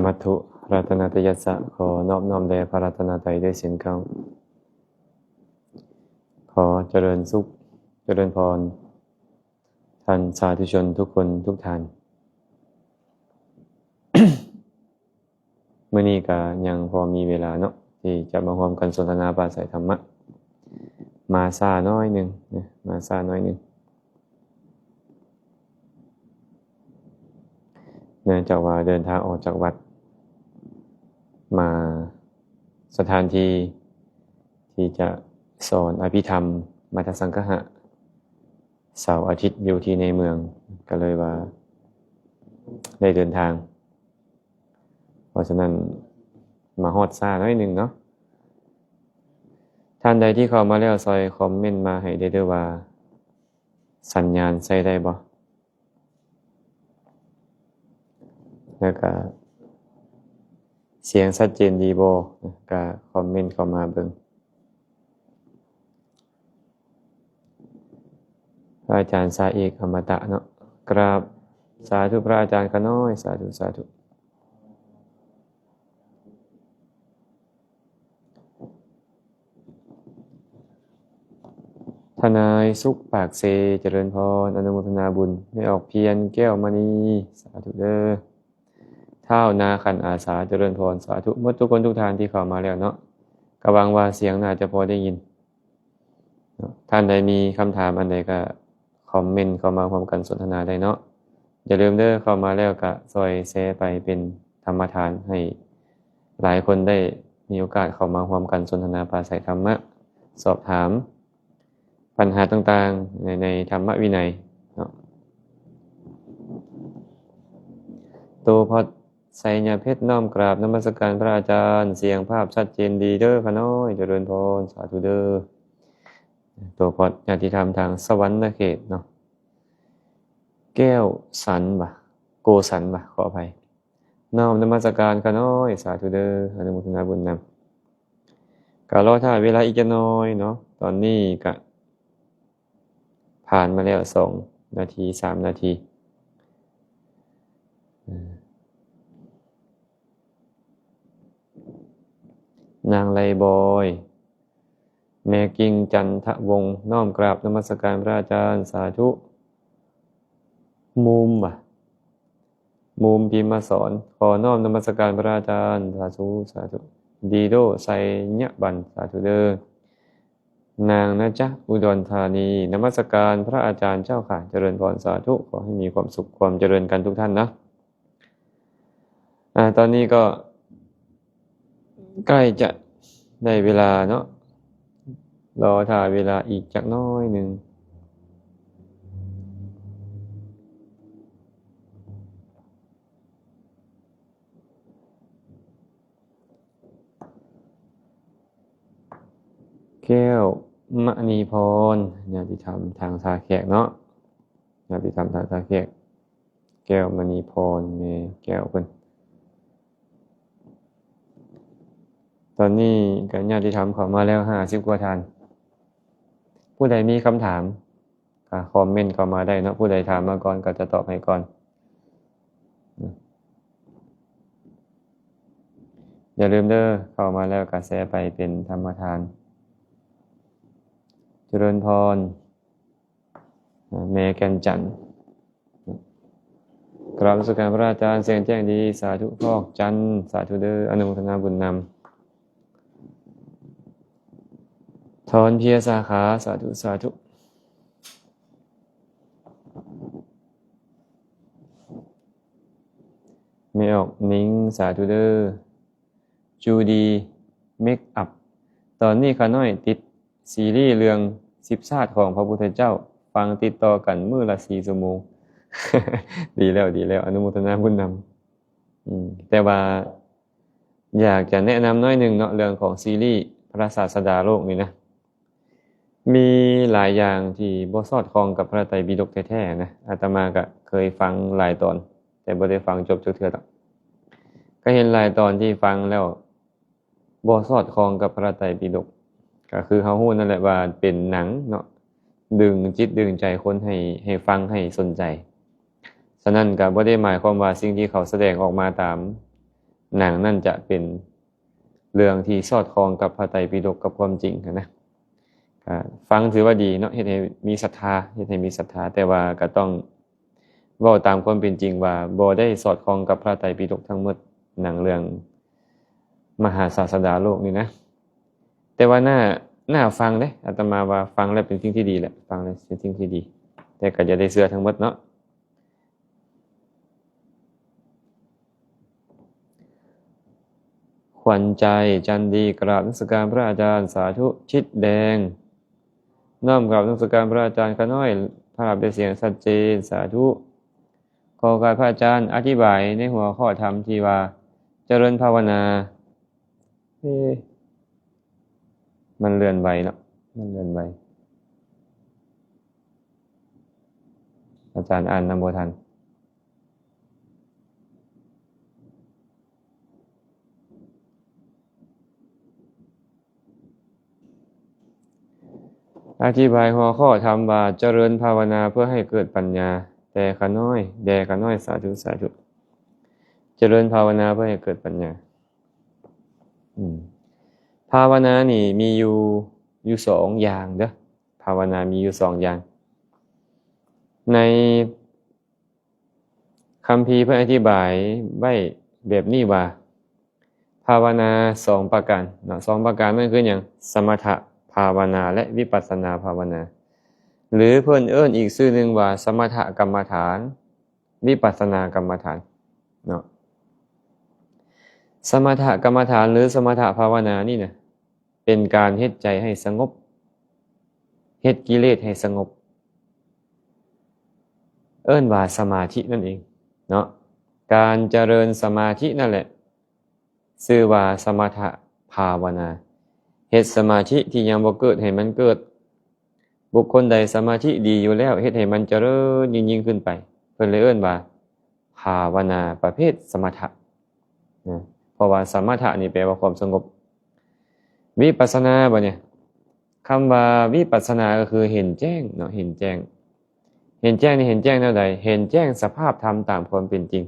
ສາທຸ ລັດຕະນະຕະຍັດສະ ຂໍນອບນ້ອມແດ່ພະລັດຕະນະໄຕດ້ວຍເຊັ່ນກັນ. ຂໍຈະເລີນສຸກ ຈະເລີນພອນ ທ່ານສາທຸຊົນທຸກຄົນທຸກທ່ານ. ມື້ນີ້ກະຍັງພໍມີເວລາເນາະ ທີ່ຈະມາຮ່ວມກັນສົນທະນາປາໄສທຳມະ. ມາຊ້າໜ້ອຍໜຶ່ງນະ ມາຊ້າໜ້ອຍໜຶ່ງ ເນື່ອງຈາກວ່າເດີນທາງອອກຈາກວັດ ມາສະຖານທີ່ທີ່ຈະສອນອະພິທຳມັດທະສັງຄະຫະ ເສົາອາທິດຢູ່ທີ່ໃນເມືອງ ກໍເລີຍວ່າໄດ້ເດີນທາງ. ເພາະສະນັ້ນ ມາຮອດຊ້າໜ້ອຍໜຶ່ງເນາະ. ທ່ານໃດທີ່ເຂົ້າມາແລ້ວ ຊ່ອຍຄອມເມັນມາໃຫ້ໄດ້ເດີ້ວ່າ ສັນຍານໃຊ້ໄດ້ບໍ່ ແລ້ວກະສຽງຊັດເຈນດີບໍ່ ກະຄອມເມັນເຂົ້າມາເບິ່ງ. ພະອາຈານສາເອກອະມະຕະເນາະ ກາບສາທຸພະອາຈານຂ້ານ້ອຍ ສາທຸ ສາທຸ. ທະນາຍສຸກປາກເຊ ຈະເລີນພອນ ອະນຸໂມທະນາບຸນ. ແມ່ອອກພຽນ ແກ້ວມະນີ ສາທຸເດີ້. ທ້າວນາຂັນອາສາ ຈະເລີນພອນ ສາທຸ. ໝົດທຸກຄົນທຸກທ່ານທີ່ເຂົ້າມາແລ້ວເນາະ ກະຫວັງວ່າສຽງໜ້າຈະພໍໄດ້ຍິນເນາະ. ທ່ານໃດມີຄຳຖາມອັນໃດກະຄອມເມັນເຂົ້າມາຮ່ວມກັນສົນທະນາໄດ້ເນາະ. ຢ່າລືມເດີ້ ເຂົ້າມາແລ້ວກະຊ່ອຍແຊໄປເປັນທຳມະທານ ໃຫ້ຫຼາຍຄົນໄດ້ມີໂອກາດເຂົ້າມາຮ່ວມກັນສົນທະນາປາໄສທຳມະ ສອບຖາມ ບັນຫາຕ່າງໆ ໃນ ໃນທຳມະວິໄນເນາະ. ໂຕພອດ ໄຊຍະເພັດ ນ້ອມກາບນະມັດສະການພະອາຈານ. ສຽງພາບຊັດເຈນດີເດີ້ຂ້ານ້ອຍ ຈະເລີນພອນ ສາທຸເດີ້. ໂຕພອດ ຍາດຕິທຳທາງສະຫວັນນະເຂດເນາະ ແກ້ວສັນຫວາ ໂກສັນຫວາ ຂໍອະໄພ. ນ້ອມນະມັດສະການຂ້ານ້ອຍ ສາທຸເດີ້ ອະນຸໂມທະນາບຸນນຳ. ກະລໍຖ້າເວລາອີກຈັກໜ້ອຍເນາະ ຕອນນີ້ກະຜ່ານມາແລ້ວສອງນາທີ ສາມນາທີ. ນາງໄລບອຍ ແມ່ກິ່ງຈັນທະວົງ ນ້ອມກາບນະມັດສະການພະອາຈານ ສາທຸ. ມູມຫວາ ມູມພິມມະສອນ ຂໍນ້ອມນະມັດສະການພະອາຈານ ສາທຸ ສາທຸ. ດີໂດ ໄຊຍະບັນ ສາທຸເດີ້. ນາງນະຈະ ອຸດອນທານີ ນະມັດສະການພະອາຈານເຈົ້າຂ້າ ຈະເລີນພອນ ສາທຸ. ຂໍໃຫ້ມີຄວາມສຸກຄວາມຈະເລີນກັນທຸກທ່ານນະ. ອາ ຕອນນີ້ກໍໃກ້ຈະໄດ້ເວລາເນາະ ລໍຖ້າເວລາອີກຈັກໜ້ອຍໜຶ່ງ. ແກ້ວມະນີພອນ ຍາດຕິທຳທາງທ່າແຂກເນາະ ຍາດຕິທຳທາງທ່າແຂກ. ແກ້ວມະນີພອນ ແມ່ແກ້ວເພິ່ນ. ຕອນນີ້ກໍຍາດຕິທຳເຂົ້າມາແລ້ວຫ້າສິບກວ່າທ່ານ. ຜູ້ໃດມີຄຳຖາມກໍຄອມເມັນເຂົ້າມາໄດ້ເນາະ ຜູ້ໃດຖາມມາກ່ອນກໍຈະຕອບໃຫ້ກ່ອນ. ຢ່າລືມເດີ້ ເຂົ້າມາແລ້ວກໍແຊໄປເປັນທຳມະທານ. ຈະເລີນພອນ ແມ່ແກ່ນຈັນ ກາບນະມັດສະການພະອາຈານ ສຽງແຈ້ງດີ ສາທຸ. ພອກຈັນ ສາທຸເດີ້ ອະນຸໂມທະນາບຸນນຳ. ທອນເພຍສາຂາ ສາທຸ ສາທຸ. ແມ່ອອກນິງ ສາທຸເດີ້. ຈູດີ ເມກອັບ ຕອນນີ້ຂ້ານ້ອຍຕິດຊີຣີເລື່ອງສິບຊາດຂອງພະພຸດທະເຈົ້າ ຟັງຕິດຕໍ່ກັນມື້ລະສີ່ຊົ່ວໂມງ. ດີແລ້ວ ດີແລ້ວ ອະນຸໂມທະນາບຸນນຳ. ອືມ ແຕ່ວ່າຢາກຈະແນະນຳໜ້ອຍໜຶ່ງເນາະ ເລື່ອງຂອງຊີຣີພະລະສາສະດາໂລກນີ້ນະ. ມີຫຼາຍຢ່າງທີ່ບໍ່ສອດຄ່ອງກັບພະໄຕປິດົກແທ້ໆນະ. ອາດຕະມາກະເຄີຍຟັງຫຼາຍຕອນ ແຕ່ບໍ່ໄດ້ຟັງຈົບຈັກເທື່ອດອກ. ກະເຫັນຫຼາຍຕອນທີ່ຟັງແລ້ວບໍ່ສອດຄ່ອງກັບພະໄຕປິດົກ. ກະຄືເຮົາຮູ້ນັ້ນແຫຼະວ່າເປັນໜັງເນາະ ດຶງຈິດດຶງໃຈຄົນໃຫ້ ໃຫ້ຟັງ ໃຫ້ສົນໃຈ. ສະນັ້ນກະບໍ່ໄດ້ໝາຍຄວາມວ່າສິ່ງທີ່ເຂົາສະແດງອອກມາຕາມ ໜັງນັ້ນຈະເປັນເລື່ອງທີ່ສອດຄ່ອງກັບພະໄຕປິດົກ ກັບຄວາມຈິງຫັ້ນນະ. ກະຟັງຖືວ່າດີເນາະ ເຮັດໃຫ້ມີສັດທາ ເຮັດໃຫ້ມີສັດທາ ແຕ່ວ່າກະຕ້ອງເວົ້າຕາມຄວາມເປັນຈິງວ່າບໍ່ໄດ້ສອດຄ່ອງກັບພະໄຕປິດົກທັງໝົດ ໜັງເລື່ອງມະຫາສາດສະດາໂລກນີ້ນະ. ແຕ່ວ່າໜ້າ ໜ້າຟັງເດ້ ອາດຕະມາວ່າຟັງແລ້ວເປັນສິ່ງທີ່ດີແຫຼະ ຟັງແລ້ວເປັນສິ່ງທີ່ດີ ແຕ່ກໍຢ່າໄດ້ເຊື່ອທັງໝົດເນາະ. ຂວັນໃຈ ຈັນດີ ກາບນະມັດສະການພະອາຈານ ສາທຸ. ຊິດແດງ ນ້ອມກາບນະມັດສະການພະອາຈານ ຂະນ້ອຍ ພາບແລະສຽງຊັດເຈນ ສາທຸ. ຂໍໂອກາດພະອາຈານອະທິບາຍໃນຫົວຂໍ້ທຳທີ່ວ່າຈະເລີນພາວະນາ. ເອ ມັນເລື່ອນໄວເນາະ ມັນເລື່ອນໄວ ອາຈານອ່ານນຳບໍ່ທັນ. ອະທິບາຍຫົວຂໍ້ທຳວ່າ ຈະເລີນພາວະນາເພື່ອໃຫ້ເກີດປັນຍາ ແຕ່ຂະນ້ອຍ ແດ່ຂະນ້ອຍ ສາທຸ ສາທຸ. ຈະເລີນພາວະນາເພື່ອໃຫ້ເກີດປັນຍາ. ອືມ ພາວະນານີ້ມີຢູ່ ຢູ່ສອງຢ່າງເດີ. ພາວະນາມີຢູ່ສອງຢ່າງ. ໃນຄຳພີເພິ່ນອະທິບາຍໄວ້ແບບນີ້ວ່າ ພາວະນາສອງປະການເນາະ ສອງປະການນັ້ນຄືຫຍັງ? ສະມະຖະພາວະນາ ແລະ ວິປັດສະນາພາວະນາ ຫຼື ເພິ່ນເອີ້ນອີກຊື່ໜຶ່ງວ່າ ສະມະຖະກຳມະຖານ ວິປັດສະນາກຳມະຖານເນາະ. ສະມະຖະກຳມະຖານ ຫຼື ສະມະຖະພາວະນານີ້ນະ ເປັນການເຮັດໃຈໃຫ້ສະຫງົບ ເຮັດກິເລດໃຫ້ສະຫງົບ ເອີ້ນວ່າສະມາທິນັ້ນເອງເນາະ. ການຈະເລີນສະມາທິນັ້ນແຫຼະ ຊື່ວ່າສະມະຖະພາວະນາ ເຮັດສະມາທິທີ່ຍັງບໍ່ເກີດໃຫ້ມັນເກີດ. ບຸກຄົນໃດສະມາທິດີຢູ່ແລ້ວ ເຮັດໃຫ້ມັນຈະເລີນຍິ່ງໆຂຶ້ນໄປ ເພິ່ນເລີຍເອີ້ນວ່າພາວະນາປະເພດສະມະຖະນະ ເພາະວ່າສະມະຖະນີ້ແປວ່າຄວາມສະຫງົບ. ວິປັດສະນາບາດນີ້ ຄຳວ່າວິປັດສະນາກໍຄືເຫັນແຈ້ງເນາະ ເຫັນແຈ້ງ. ເຫັນແຈ້ງນີ້ເຫັນແຈ້ງແນວໃດ? ເຫັນແຈ້ງສະພາບທຳຕາມຄວາມເປັນຈິງ.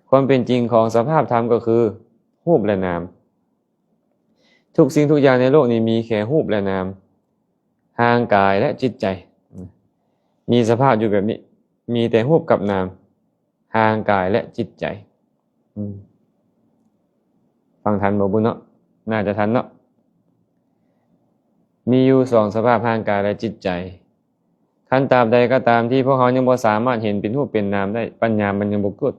ຄວາມເປັນຈິງຂອງສະພາບທຳກໍຄືຮູບ ແລະ ນາມ. ທຸກສິ່ງທຸກຢ່າງໃນໂລກນີ້ມີແຄ່ຮູບ ແລະ ນາມ, ຮ່າງກາຍ ແລະ ຈິດໃຈ ມີສະພາບຢູ່ແບບນີ້, ມີແຕ່ຮູບກັບນາມ, ຮ່າງກາຍ ແລະ ຈິດໃຈ. ອືມ ຟັງທັນບໍ່ບຸເນາະ? ໜ້າຈະທັນເນາະ. ມີຢູ່ສອງສະພາບ, ຮ່າງກາຍ ແລະ ຈິດໃຈ. ຄັນຕາບໃດກໍຕາມທີ່ພວກເຮົາຍັງບໍ່ສາມາດເຫັນເປັນຮູບເປັນນາມໄດ້, ປັນຍາມັນຍັງບໍ່ເກີດ.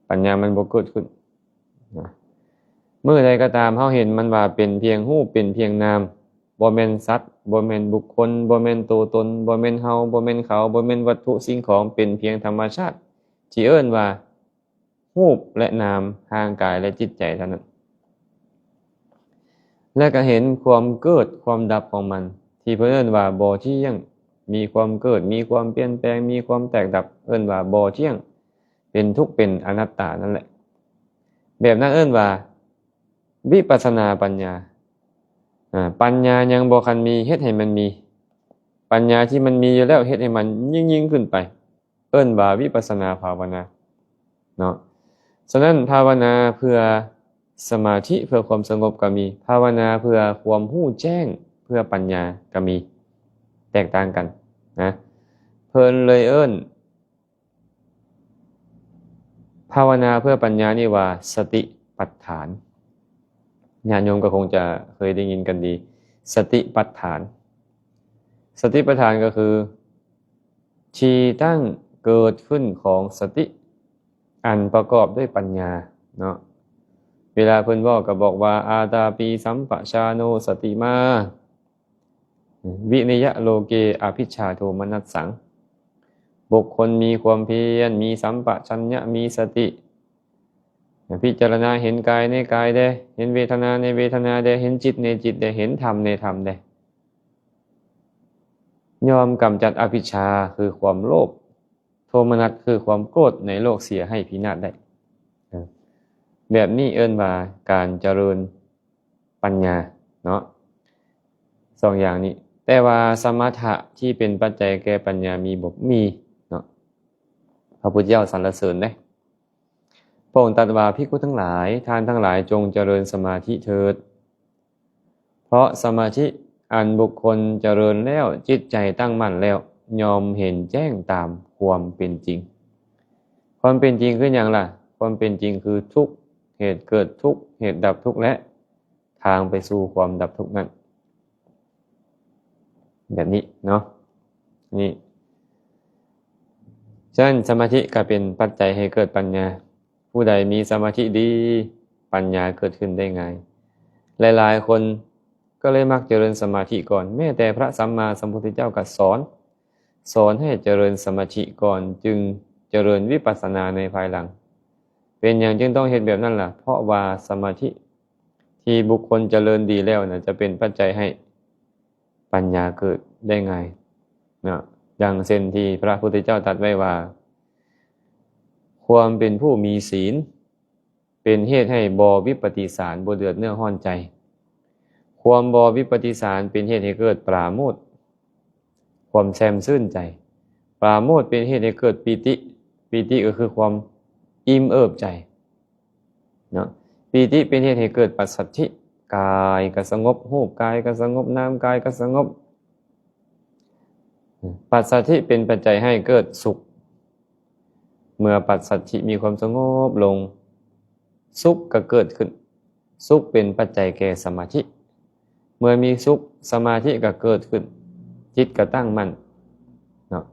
ປັນຍາມັນບໍ່ເກີດຂຶ້ນນະ. ມື້ໃດກໍຕາມເຮົາເຫັນມັນວ່າເປັນພຽງຮູບ, ເປັນພຽງນາມ, ບໍ່ແມ່ນສັດ, ບໍ່ແມ່ນບຸກຄົນ, ບໍ່ແມ່ນໂຕຕົນ, ບໍ່ແມ່ນເຮົາ, ບໍ່ແມ່ນເຂົາ, ບໍ່ແມ່ນວັດຖຸສິ່ງຂອງ, ເປັນພຽງທຳມະຊາດທີ່ເອີ້ນວ່າຮູບ ແລະ ນາມ, ຮ່າງກາຍ ແລະ ຈິດໃຈເທົ່ານັ້ນ. ແລະ ກໍເຫັນຄວາມເກີດຄວາມດັບຂອງມັນ ທີ່ເພິ່ນເອີ້ນວ່າບໍ່ທ່ຽງ, ມີຄວາມເກີດ, ມີຄວາມປ່ຽນແປງ, ມີຄວາມແຕກດັບ, ເອີ້ນວ່າບໍ່ທ່ຽງ, ເປັນທຸກ, ເປັນອະນັດຕານັ້ນແຫຼະ. ແບບນັ້ນເອີ້ນວ່າວິປັດສະນາປັນຍາ. ອາ ປັນຍາຍັງບໍ່ທັນມີ, ເຮັດໃຫ້ມັນມີ. ປັນຍາທີ່ມັນມີຢູ່ແລ້ວ ເຮັດໃຫ້ມັນຍິ່ງໆຂຶ້ນໄປ. ເອີ້ນວ່າວິປັດສະນາພາວະນາເນາະ. ສະນັ້ນ ພາວະນາເພື່ອສະມາທິ ເພື່ອຄວາມສະຫງົບກໍມີ, ພາວະນາເພື່ອຄວາມຮູ້ແຈ້ງ ເພື່ອປັນຍາກໍມີ, ແຕກຕ່າງກັນນະ. ເພິ່ນເລີຍເອີ້ນພາວະນາເພື່ອປັນຍານີ້ວ່າສະຕິປັດຖານ. ຍາດໂຍມກໍຄົງຈະເຄີຍໄດ້ຍິນກັນດີ, ສະຕິປັດຖານ. ສະຕິປັດຖານກໍຄື ທີ່ຕັ້ງເກີດຂຶ້ນຂອງສະຕິ ອັນປະກອບດ້ວຍປັນຍາເນາະ. ເວລາເພິ່ນເວົ້າກໍບອກວ່າ ອາຕາປີສຳປະຊາໂນສະຕິມາ ວິນິຍະໂລເກອະພິດຊາໂທມະນັດສັງ. ບຸກຄົນມີຄວາມພຽນ, ມີສຳປະຊັນຍະ, ມີສະຕິ, ພິຈາລະນາເຫັນກາຍໃນກາຍແດ່, ເຫັນເວທະນາໃນເວທະນາແດ່, ເຫັນຈິດໃນຈິດແດ່, ເຫັນທຳໃນທຳແດ່. ຍ່ອມກຳຈັດອະພິດຊາ ຄືຄວາມໂລບ, ໂທມະນັດ ຄືຄວາມໂກດໃນໂລກເສຍໃຫ້ພິນາດໄດ້. ເອີ ແບບນີ້ເອີ້ນວ່າການຈະເລີນປັນຍາເນາະ, ສອງຢ່າງນີ້. ແຕ່ວ່າສະມະຖະທີ່ເປັນປັດໄຈແກ່ປັນຍາມີບໍ່? ມີເນາະ. ພະພຸດທະເຈົ້າສັນລະເສີນເດ້. ພະອົງຕັດວ່າ, ພິກຂຸທັງຫຼາຍ, ທ່ານທັງຫຼາຍຈົ່ງຈະເລີນສະມາທິເຖີດ. ເພາະສະມາທິອັນບຸກຄົນຈະເລີນແລ້ວ, ຈິດໃຈຕັ້ງໝັ້ນແລ້ວ, ຍ່ອມເຫັນແຈ້ງຕາມຄວາມເປັນຈິງ. ຄວາມເປັນຈິງຄືຫຍັງລະ? ຄວາມເປັນຈິງຄືທຸກ, ເຫດເກີດທຸກ, ເຫດດັບທຸກ ແລະ ທາງໄປສູ່ຄວາມດັບທຸກນັ້ນ. ແບບນີ້ເນາະ, ນີ້. ສະນັ້ນສະມາທິກໍເປັນປັດໄຈໃຫ້ເກີດປັນຍາ. ຜູ້ໃດມີສະມາທິດີ, ປັນຍາເກີດຂຶ້ນໄດ້ງ່າຍ. ຫຼາຍໆຄົນກໍເລີຍມັກຈະເລີນສະມາທິກ່ອນ. ແມ້ແຕ່ພະສຳມາສຳພຸດທະເຈົ້າກໍສອນ, ສອນໃຫ້ຈະເລີນສະມາທິກ່ອນ, ຈຶ່ງຈະເລີນວິປັດສະນາໃນພາຍຫຼັງ. ເປັນຫຍັງຈຶ່ງຕ້ອງເຮັດແບບນັ້ນລະ? ເພາະວ່າສະມາທິທີ່ບຸກຄົນຈະເລີນດີແລ້ວນະ ຈະເປັນປັດໄຈໃຫ້ປັນຍາເກີດໄດ້ງ່າຍເນາະ. ດັ່ງເຊັ່ນທີ່ພະພຸດທະເຈົ້າຕັດໄວ້ວ່າ, ຄວາມເປັນຜູ້ມີສີນ ເປັນເຫດໃຫ້ບໍ່ວິປະຕິສານ, ບໍ່ເດືອດເນື້ອຮ້ອນໃຈ. ຄວາມບໍ່ວິປະຕິສານເປັນເຫດໃຫ້ເກີດປາໂມດ, ຄວາມແຊ່ມຊື່ນໃຈ. ປາໂມດເປັນເຫດໃຫ້ເກີດປີຕິ, ປີຕິກໍຄືຄວາມອີ່ມເອີບໃຈເນາະ. ປີຕິເປັນເຫດໃຫ້ເກີດປັດສັດຖິ, ກາຍກໍສະຫງົບ, ຮູບກາຍກໍສະຫງົບ, ນາມກາຍກໍສະຫງົບ. ປັດສັດຖິເປັນປັດໄຈໃຫ້ເກີດສຸກ. ເມື່ອປັດສັດຖິມີຄວາມສະຫງົບລົງ, ສຸກກໍເກີດຂຶ້ນ. ສຸກເປັນປັດໄຈແກ່ສະມາທິ. ເມື່ອມີສຸກ, ສະມາທິກໍເກີດຂຶ້ນ, ຈິດກໍຕັ້ງໝັ້ນເນາະ.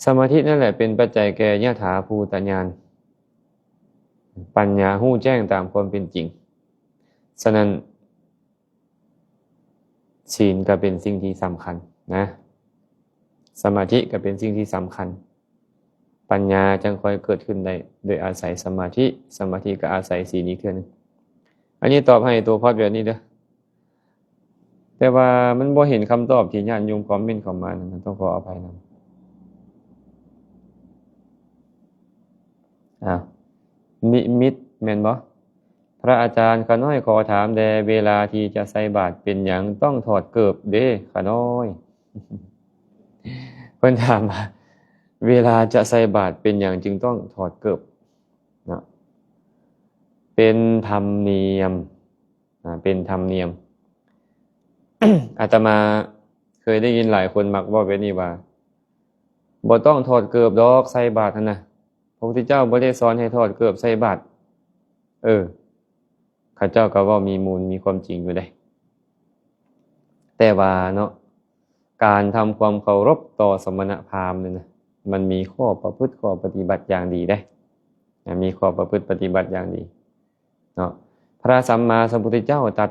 ສະມາທິນັ້ນແຫຼະເປັນປັດໄຈແກ່ຍະຖາພູຕະຍານ, ປັນຍາຮູ້ແຈ້ງຕາມຄວາມເປັນຈິງ. ສະນັ້ນ, ສີນກໍເປັນສິ່ງທີ່ສຳຄັນນະ, ສະມາທິກໍເປັນສິ່ງທີ່ສຳຄັນ. ປັນຍາຈັ່ງຄ່ອຍເກີດຂຶ້ນໄດ້ ໂດຍອາໄສສະມາທິ, ສະມາທິກໍອາໄສສີນອີກເທື່ອໜຶ່ງ. ອັນນີ້ຕອບໃຫ້ຕົວພອດແບບນີ້ເດີ້. ແຕ່ວ່າມັນບໍ່ເຫັນຄຳຕອບທີ່ຍາດໂຍມຄອມເມັນເຂົ້າມານັ້ນ, ຕ້ອງຂໍອະໄພນຳ. ອ້າວ, ນິມິດແມ່ນບໍ່? ພະອາຈານ, ຂ້ານ້ອຍຂໍຖາມແດ່, ເວລາທີ່ຈະໃສ່ບາດເປັນຫຍັງຕ້ອງຖອດເກີບເດ້ ຂ້ານ້ອຍ? ເພິ່ນຖາມວ່າ ເວລາຈະໃສ່ບາດເປັນຫຍັງຈຶ່ງຕ້ອງຖອດເກີບເນາະ? ເປັນທຳນຽມ, ອາ, ເປັນທຳນຽມ. ອາດຕະມາເຄີຍໄດ້ຍິນຫຼາຍຄົນມັກເວົ້າແບບນີ້ວ່າ, ບໍ່ຕ້ອງຖອດເກີບດອກໃສ່ບາດຫັ້ນນະ, ພະພຸດທະເຈົ້າບໍ່ໄດ້ສອນໃຫ້ຖອດເກີບໃສ່ບາດ. ເອີ, ເຂົາເຈົ້າກໍເວົ້າມີມູນມີຄວາມຈິງຢູ່ເດ້. ແຕ່ວ່າເນາະ, ການທຳຄວາມເຄົາລົບຕໍ່ສະມະນະພາມນີ້ນະ, ມັນມີຂໍ້ປະພຶດຂໍ້ປະຕິບັດຢ່າງດີເດ້, ນະ, ມີຂໍ້ປະພຶດປະຕິບັດຢ່າງດີເນາະ. ພະສຳມາສຳພຸດທະເຈົ້າຕັດ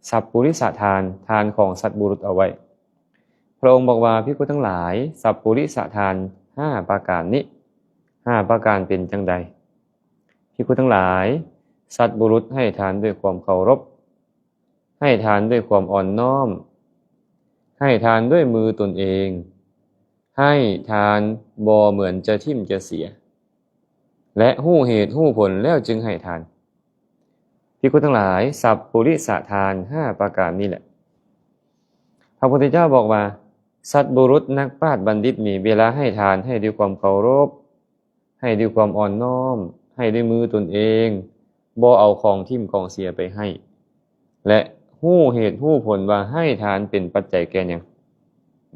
ສັບປຸລິສະທານ, ທານຂອງສັດບຸລຸດເອົາໄວ້. ພະອົງບອກວ່າ, ພິກຂຸທັງຫຼາຍ, ສັບປຸລິສະທານຫ້າປະການນີ້, ຫ້າປະການເປັນຈັ່ງໃດ? ພິກຂຸທັງຫຼາຍ, ສັດບຸລຸດໃຫ້ທານດ້ວຍຄວາມເຄົາລົບ, ໃຫ້ທານດ້ວຍຄວາມອ່ອນນ້ອມ, ໃຫ້ທານດ້ວຍມືຕົນເອງ, ໃຫ້ທານບໍ່ເໝືອນຈະຖິ້ມຈະເສຍ ແລະ ຮູ້ເຫດຮູ້ຜົນແລ້ວຈຶ່ງໃຫ້ທານ. ພິກຂຸທັງຫຼາຍ, ສັບປຸລິສະທານຫ້າປະການນີ້ແຫຼະ. ພະພຸດທະເຈົ້າບອກວ່າ, ສັດບຸລຸດນັກປາດບັນດິດນີ້ ເວລາໃຫ້ທານ ໃຫ້ດ້ວຍຄວາມເຄົາລົບ, ໃຫ້ດ້ວຍຄວາມອ່ອນນ້ອມ, ໃຫ້ດ້ວຍມືຕົນເອງ, ບໍ່ເອົາຂອງຖິ້ມຂອງເສຍໄປໃຫ້ ແລະ ຮູ້ເຫດຮູ້ຜົນວ່າໃຫ້ທານເປັນປັດໄຈແກ່ຫຍັງ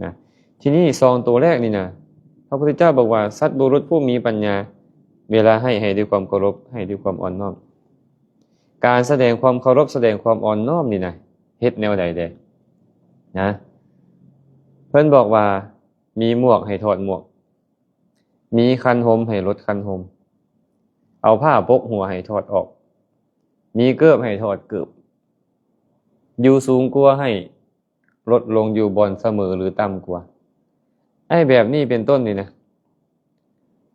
ນະ. ທີນີ້ສອງຕົວແລກນີ້ນະ, ພະພຸດທະເຈົ້າບອກວ່າ ສັດບຸລຸດຜູ້ມີປັນຍາ ເວລາໃຫ້ ໃຫ້ດ້ວຍຄວາມເຄົາລົບ, ໃຫ້ດ້ວຍຄວາມອ່ອນນ້ອມ. ການສະແດງຄວາມເຄົາລົບ, ສະແດງຄວາມອ່ອນນ້ອມນີ້ນະ, ເຮັດແນວໃດແດ່ນະ? ເພິ່ນບອກວ່າ ມີໝວກໃຫ້ຖອດໝວກ, ມີຄັນຫົມໃຫ້ລົດຄັນຫົມ, ເອົາຜ້າປົກຫົວໃຫ້ຖອດອອກ, ມີເກີບໃຫ້ຖອດເກີບ, ຢູ່ສູງກວ່າໃຫ້ລົດລົງຢູ່ບ່ອນສະເໝີຫຼືຕ່ຳກວ່າ. ໄອ້ແບບນີ້ເປັນຕົ້ນນີ້ນະ,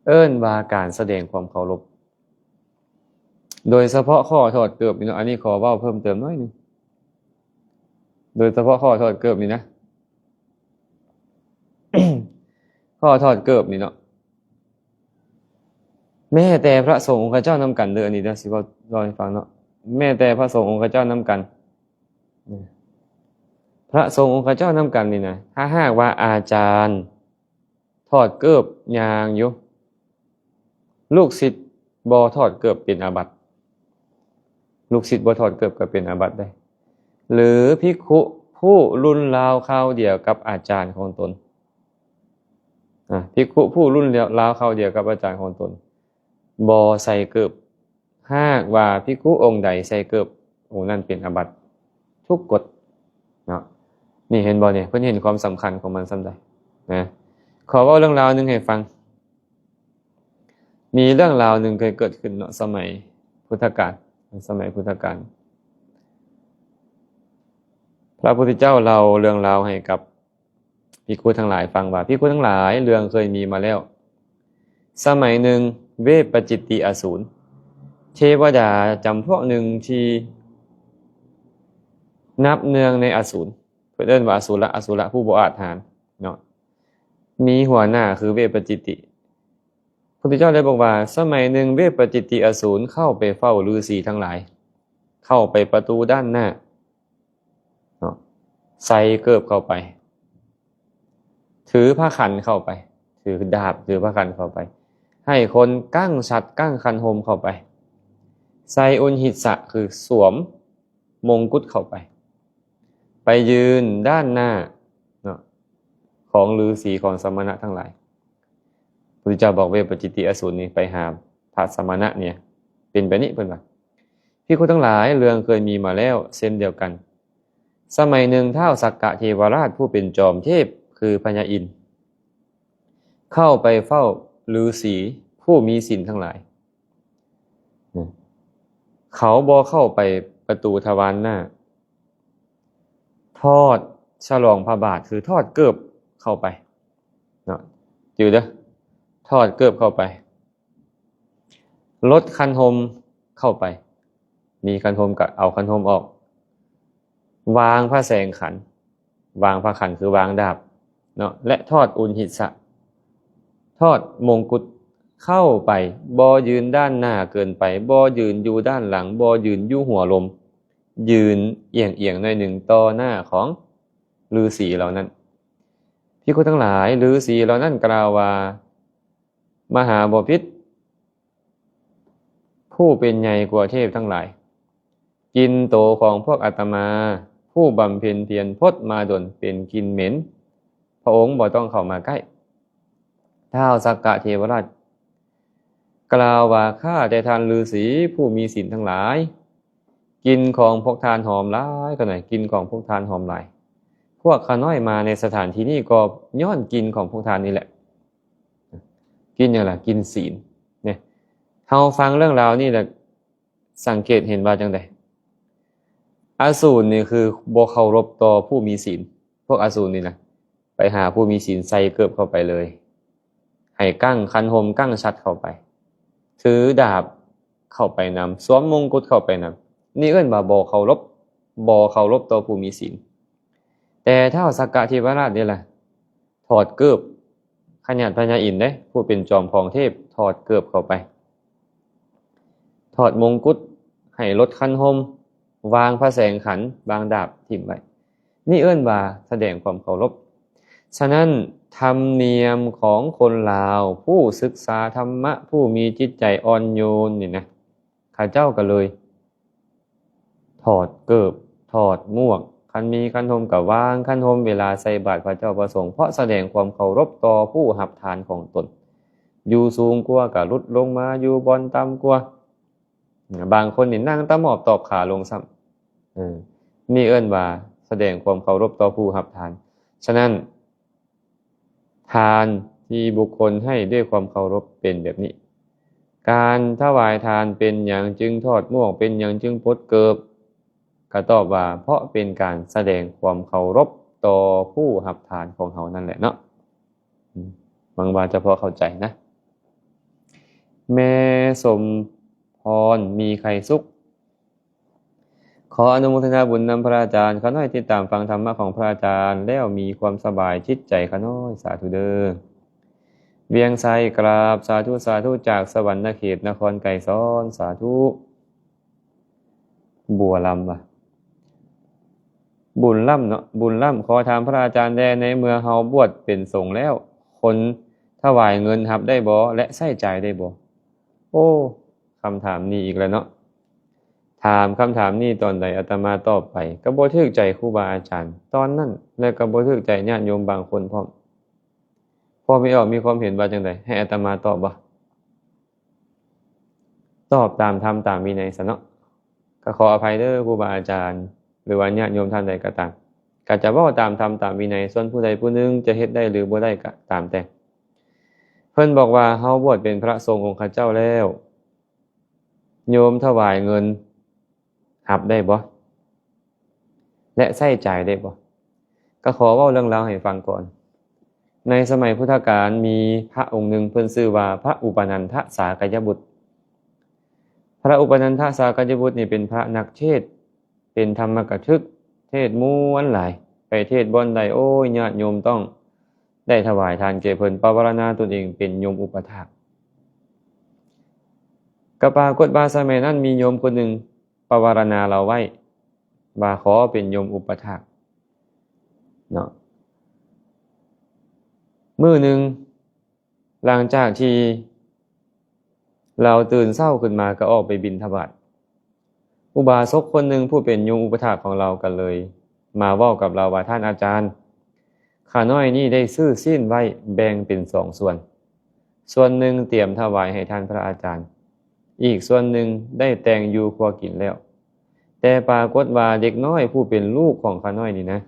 ເອີ້ນວ່າການສະແດງຄວາມເຄົາລົບ. ໂດຍສະເພາະຂໍ້ຖອດເກີບນີ້ເນາະ, ອັນນີ້ຂໍເວົ້າເພີ່ມເຕີມໜ້ອຍໜຶ່ງ. ໂດຍສະເພາະຂໍ້ຖອດເກີບນີ້ນະ, ຂໍ້ຖອດເກີບນີ້ເນາະ, ແມ້ແຕ່ພະສົງອົງຄະເຈົ້ານຳກັນເດີ, ອັນນີ້ເດີ ຊິເວົ້າ ເລົ່າໃຫ້ຟັງເນາະ, ແມ້ແຕ່ພະສົງອົງຄະເຈົ້ານຳກັນ, ພະສົງອົງຄະເຈົ້ານຳກັນນີ້ນະ, ຖ້າຫາກວ່າອາຈານຖອດເກີບຍ່າງຢູ່, ລູກສິດ ບໍ່ຖອດເກີບເປັນອາບັດ. ລູກສິດບໍ່ຖອດເກີບກໍເປັນອາບັດໄດ໋. ຫຼືພິກຂຸຜູ້ລຸ້ນລາວຄາວດຽວກັບອາຈານຂອງຕົນ. ອາ ພິກຂຸຜູ້ລຸ້ນລາວຄາວດຽວກັບອາຈານຂອງຕົນ ບໍ່ໃສ່ເກີບ. ຫາກວ່າພິກຂຸອົງໃດໃສ່ເກີບ, ອົງນັ້ນເປັນອາບັດທຸກກົດເນາະ. ນີ້ເຫັນບໍ່ນີ້? ເພິ່ນເຫັນຄວາມສຳຄັນຂອງມັນສ່ຳໃດນະ. ຂໍເວົ້າເລື່ອງລາວໜຶ່ງໃຫ້ຟັງ. ມີເລື່ອງລາວໜຶ່ງເຄີຍເກີດຂຶ້ນເນາະ ສະໄໝພຸດທະການ, ສະໄໝພຸດທະການ ພະພຸດທະເຈົ້າເລົ່າເລື່ອງລາວໃຫ້ກັບພິກຂຸທັງຫຼາຍຟັງວ່າ, ພິກຂຸທັງຫຼາຍ, ເລື່ອງເຄີຍມີມາແລ້ວ. ສະໄໝໜຶ່ງ, ເວບປະຈິດຕິອະສູນ, ເທວະດາຈຳພວກໜຶ່ງທີ່ນັບເນື່ອງໃນອະສູນ, ເພິ່ນເອີ້ນວ່າອະສູລະ, ອະສູລະຜູ້ບໍ່ອາດຫານເນາະ, ມີຫົວໜ້າຄືເວບປະຈິດຕິ. ພຸດທະເຈົ້າໄດ້ບອກວ່າ, ສະໄໝໜຶ່ງເວບປະຈິດຕິອະສູນເຂົ້າໄປເຝົ້າລືສີທັງຫຼາຍ, ເຂົ້າໄປປະຕູດ້ານໜ້າເນາະ, ໃສ່ເກີບເຂົ້າໄປ, ຖືພະຂັນເຂົ້າໄປ, ຖືດາບ, ຖືພະຂັນເຂົ້າໄປ, ໃຫ້ຄົນກັ້ງສັດ, ກັ້ງຄັນຫົມເຂົ້າໄປ, ໃສ່ອຸນຫິດສະ ຄືສວມມົງກຸດເຂົ້າໄປ, ໄປຢືນດ້ານໜ້າເນາະ ຂອງລືສີ ຂອງສະມະນະທັງຫຼາຍ. ພຸດທະເຈົ້າບອກເວບປະຈິດຕິອະສູນນີ້ໄປຫາພະສະມະນະນີ້ ເປັນແບບນີ້ເພິ່ນວ່າ. ພິກຂຸທັງຫຼາຍ, ເລື່ອງເຄີຍມີມາແລ້ວເຊັ່ນດຽວກັນ. ສະໄໝໜຶ່ງ ທ້າວສັກກະເທວະລາດຜູ້ເປັນຈອມເທບ ຄືພະຍາອິນ ເຂົ້າໄປເຝົ້າລືສີຜູ້ມີສິນທັງຫຼາຍ. ເຂົາບໍ່ເຂົ້າໄປປະຕູທະວານໜ້າ, ຖອດສະຫຼອງພະບາດ ຄືຖອດເກີບເຂົ້າໄປເນາະ, ຈື່ເດີ, ຖອດເກີບເຂົ້າໄປ, ລົດຄັນຫົມເຂົ້າໄປ, ມີຄັນຫົມກໍເອົາຄັນຫົມອອກ, ວາງພະແສງຂັນ, ວາງພະຂັນ ຄືວາງດາບເນາະ ແລະ ຖອດອຸນຫິດສະ, ຖອດມົງກຸດເຂົ້າໄປ, ບໍ່ຢືນດ້ານໜ້າເກີນໄປ, ບໍ່ຢືນຢູ່ດ້ານຫຼັງ, ບໍ່ຢືນຢູ່ຫົວລົມ, ຢືນອຽງໆໜ້ອຍໜຶ່ງຕໍ່ໜ້າຂອງລືສີເຫຼົ່ານັ້ນ. ພິກຂຸທັງຫຼາຍ, ລືສີເຫຼົ່ານັ້ນກ່າວວ່າ, ມະຫາບໍພິດ ຜູ້ເປັນໃຫຍ່ກວ່າເທບທັງຫຼາຍ, ກິ່ນໂຕຂອງພວກອາດຕະມາ ຜູ້ບຳເພັນພຽນພົດມາດົນ ເປັນກິ່ນເໝັນ, ພະອົງບໍ່ຕ້ອງເຂົ້າມາໃກ້. ທ້າວສັກກະເທວະລາດກ່າວວ່າ, ຂ້າແຕ່ທ່ານລືສີຜູ້ມີສິນທັງຫຼາຍ, ກິ່ນຂອງພວກທ່ານຫອມຫຼາຍ, ຂ້ານ້ອຍ, ກິ່ນຂອງພວກທ່ານຫອມຫຼາຍ. ພວກຂ້ານ້ອຍມາໃນສະຖານທີ່ນີ້ກໍຍ້ອນກິ່ນຂອງພວກທ່ານນີ້ແຫຼະ. ກິ່ນຫຍັງລະ? ກິ່ນສິນ. ນີ້ ເຮົາຟັງເລື່ອງລາວນີ້ລະ ສັງເກດເຫັນວ່າຈັ່ງໃດ? ອະສູນນີ້ຄືບໍ່ເຄົາລົບຕໍ່ຜູ້ມີສິນ. ພວກອະສູນນີ້ນະ ໄປຫາຜູ້ມີສິນ ໃສ່ເກີບເຂົ້າໄປເລີຍ, ໃຫ້ກັ້ງຄັນຫົມ, ກັ້ງສັດເຂົ້າໄປ, ຖືດາບເຂົ້າໄປນຳ, ສວມມົງກຸດເຂົ້າໄປນຳ. ນີ້ເອີ້ນວ່າບໍ່ເຄົາລົບ, ບໍ່ເຄົາລົບຕໍ່ຜູ້ມີສິນ. ແຕ່ທ້າວສັກກະເທວະລາດນີ້ລະ ຖອດເກີບ, ຂະຫຍາດພະຍາອິນເດ້, ຜູ້ເປັນຈອມຂອງເທບ, ຖອດເກີບເຂົ້າໄປ, ຖອດມົງກຸດ, ໃຫ້ລົດຄັນຫົມ, ວາງພະແສງຂັນ, ວາງດາບຖິ້ມໄວ້. ນີ້ເອີ້ນວ່າສະແດງຄວາມເຄົາລົບ. ສະນັ້ນ, ທຳນຽມຂອງຄົນລາວ ຜູ້ສຶກສາທຳມະ, ຜູ້ມີຈິດໃຈອ່ອນໂຍນນີ້ນະ, ເຂົາເຈົ້າກໍເລີຍ ຖອດເກີບ, ຖອດໝວກ, ຄັນມີຄັນຫົມກໍວາງຄັນຫົມເວລາໃສ່ບາດພະເຈົ້າພະສົງ, ເພາະສະແດງຄວາມເຄົາລົບຕໍ່ຜູ້ຮັບທານຂອງຕົນ. ຢູ່ສູງກວ່າກໍຫຼຸດລົງມາຢູ່ບ່ອນຕ່ຳກວ່າ. ບາງຄົນນີ້ນັ່ງຕະໝອບຕອບຂາລົງຊ້ຳ. ເອີ ນີ້ເອີ້ນວ່າສະແດງຄວາມເຄົາລົບຕໍ່ຜູ້ຮັບທານ. ສະນັ້ນ, ທານທີ່ບຸກຄົນໃຫ້ດ້ວຍຄວາມເຄົາລົບເປັນແບບນີ້. ການຖວາຍທານເປັນຫຍັງຈຶ່ງຖອດໝວກ, ເປັນຫຍັງຈຶ່ງປົດເກີບ? ກໍຕອບວ່າ ເພາະເປັນການສະແດງຄວາມເຄົາລົບຕໍ່ຜູ້ຮັບທານຂອງເຮົານັ້ນແຫຼະເນາະ. ອືມ ຫວັງວ່າຈະພໍເຂົ້າໃຈນະ. ແມ່ສົມພອນ ມີໄຄສຸກ. ຂໍອະນຸໂມທະນາບຸນນຳພະອາຈານ, ຂ້ານ້ອຍຕິດຕາມຟັງທຳມະຂອງພະອາຈານແລ້ວມີຄວາມສະບາຍຈິດໃຈຂ້ານ້ອຍ, ສາທຸເດີ້. ວຽງໄຊ ກາບສາທຸ, ສາທຸ, ຈາກສະຫວັນນະເຂດນະຄອນໄກສອນ, ສາທຸ. ບົວລຳວ່າ, ບຸນລຳເນາະ, ບຸນລຳ, ຂໍຖາມພະອາຈານແດ່, ໃນເມື່ອເຮົາບວດເປັນສົງແລ້ວ, ຄົນຖວາຍເງິນຮັບໄດ້ບໍ່ ແລະ ໃຊ້ຈ່າຍໄດ້ບໍ່? ໂອ້ ຄຳຖາມນີ້ອີກແລ້ວເນາະ. ຖາມຄຳຖາມນີ້ຕອນໃດ ອາດຕະມາຕອບໄປ ກໍບໍ່ຖືກໃຈຄູບາອາຈານຕອນນັ້ນ ແລະ ກໍບໍ່ຖືກໃຈຍາດໂຍມບາງຄົນພ້ອມ. ພໍ່ແມ່ອອກມີຄວາມເຫັນວ່າຈັ່ງໃດ? ໃຫ້ອາດຕະມາຕອບບໍ່? ຕອບຕາມທຳຕາມວິໄນຊະເນາະ. ກໍຂໍອະໄພເດີຄູບາອາຈານ ຫຼືວ່າຍາດໂຍມທ່ານໃດກໍຕາມ ກໍຈະເວົ້າຕາມທຳຕາມວິໄນ, ສ່ວນຜູ້ໃດຜູ້ໜຶ່ງຈະເຮັດໄດ້ ຫຼື ບໍ່ໄດ້ກໍຕາມແຕ່. ເພິ່ນບອກວ່າ ເຮົາບວດເປັນພະສົງອົງຄະເຈົ້າແລ້ວ ໂຍມຖວາຍເງິນ ຮັບໄດ້ບໍ່ ແລະ ໃຊ້ຈ່າຍໄດ້ບໍ່? ກໍຂໍເວົ້າເລື່ອງລາວໃຫ້ຟັງກ່ອນ. ໃນສະໄໝພຸດທະການ ມີພະອົງໜຶ່ງ ເພິ່ນຊື່ວ່າພະອຸປະນັນທະສາກະຍະບຸດ. ພະອຸປະນັນທະສາກະຍະບຸດນີ້ເປັນພະນັກເທດ ເປັນທຳມະກະທຶກ ເທດມ່ວນຫຼາຍ. ໄປເທດບ່ອນໃດ ໂອ້ຍ ຍາດໂຍມຕ້ອງໄດ້ຖວາຍທານແກ່ເພິ່ນ, ປະວາລະນາຕົນເອງເປັນໂຍມອຸປະຖາກ. ກໍປາກົດວ່າສະໄໝນັ້ນມີໂຍມຄົນໜຶ່ງ ປະວາລະນາລາວໄວ້ວ່າຂໍເປັນໂຍມອຸປະຖາກເນາະ. ມື້ໜຶ່ງ ຫຼັງຈາກທີ່ລາວຕື່ນເຊົ້າຂຶ້ນມາກໍອອກໄປບິນທະບາດ, ອຸບາສົກຄົນໜຶ່ງຜູ້ເປັນໂຍມອຸປະຖາກຂອງລາວກໍເລີຍມາເວົ້າກັບລາວວ່າ, ທ່ານອາຈານ, ຂ້ານ້ອຍນີ້ໄດ້ຊື້ຊີ້ນໄວ້ແບ່ງເປັນສອງສ່ວນ, ສ່ວນໜຶ່ງຕຽມຖວາຍໃຫ້ທ່ານພະອາຈານ, ອີກສ່ວນໜຶ່ງໄດ້ແຕ່ງຢູ່ຄົວກິນແລ້ວ. ແຕ່ປາກົດວ່າເດັກນ້ອຍຜູ້ເປັນລູກຂອງຂ້ານ້ອຍນີ້ນະ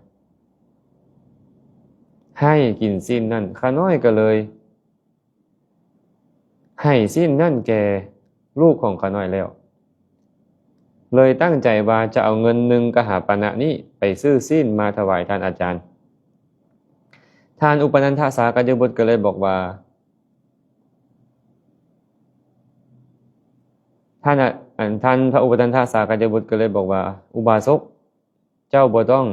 ໃຫ້ກິນຊີ້ນນັ້ນ, ຂ້ານ້ອຍກໍເລີຍໃຫ້ຊີ້ນນັ້ນແກ່ລູກຂອງຂ້ານ້ອຍແລ້ວ, ເລີຍຕັ້ງໃຈວ່າຈະເອົາເງິນໜຶ່ງກະຫາປານະນີ້ໄປຊື້ຊີ້ນມາຖວາຍທ່ານອາຈານ. ທ່ານອຸປະນັນທະສາກັນຍະບຸດກໍເລີຍບອກວ່າ, ທ່ານອະ ອັນ ທ່ານພະອຸປະນັນທະສາກັນຍະບຸດກໍເລີຍບອກວ່າ, ອຸບາສົກ, ເຈົ້າບໍ່ຕ້ອງ,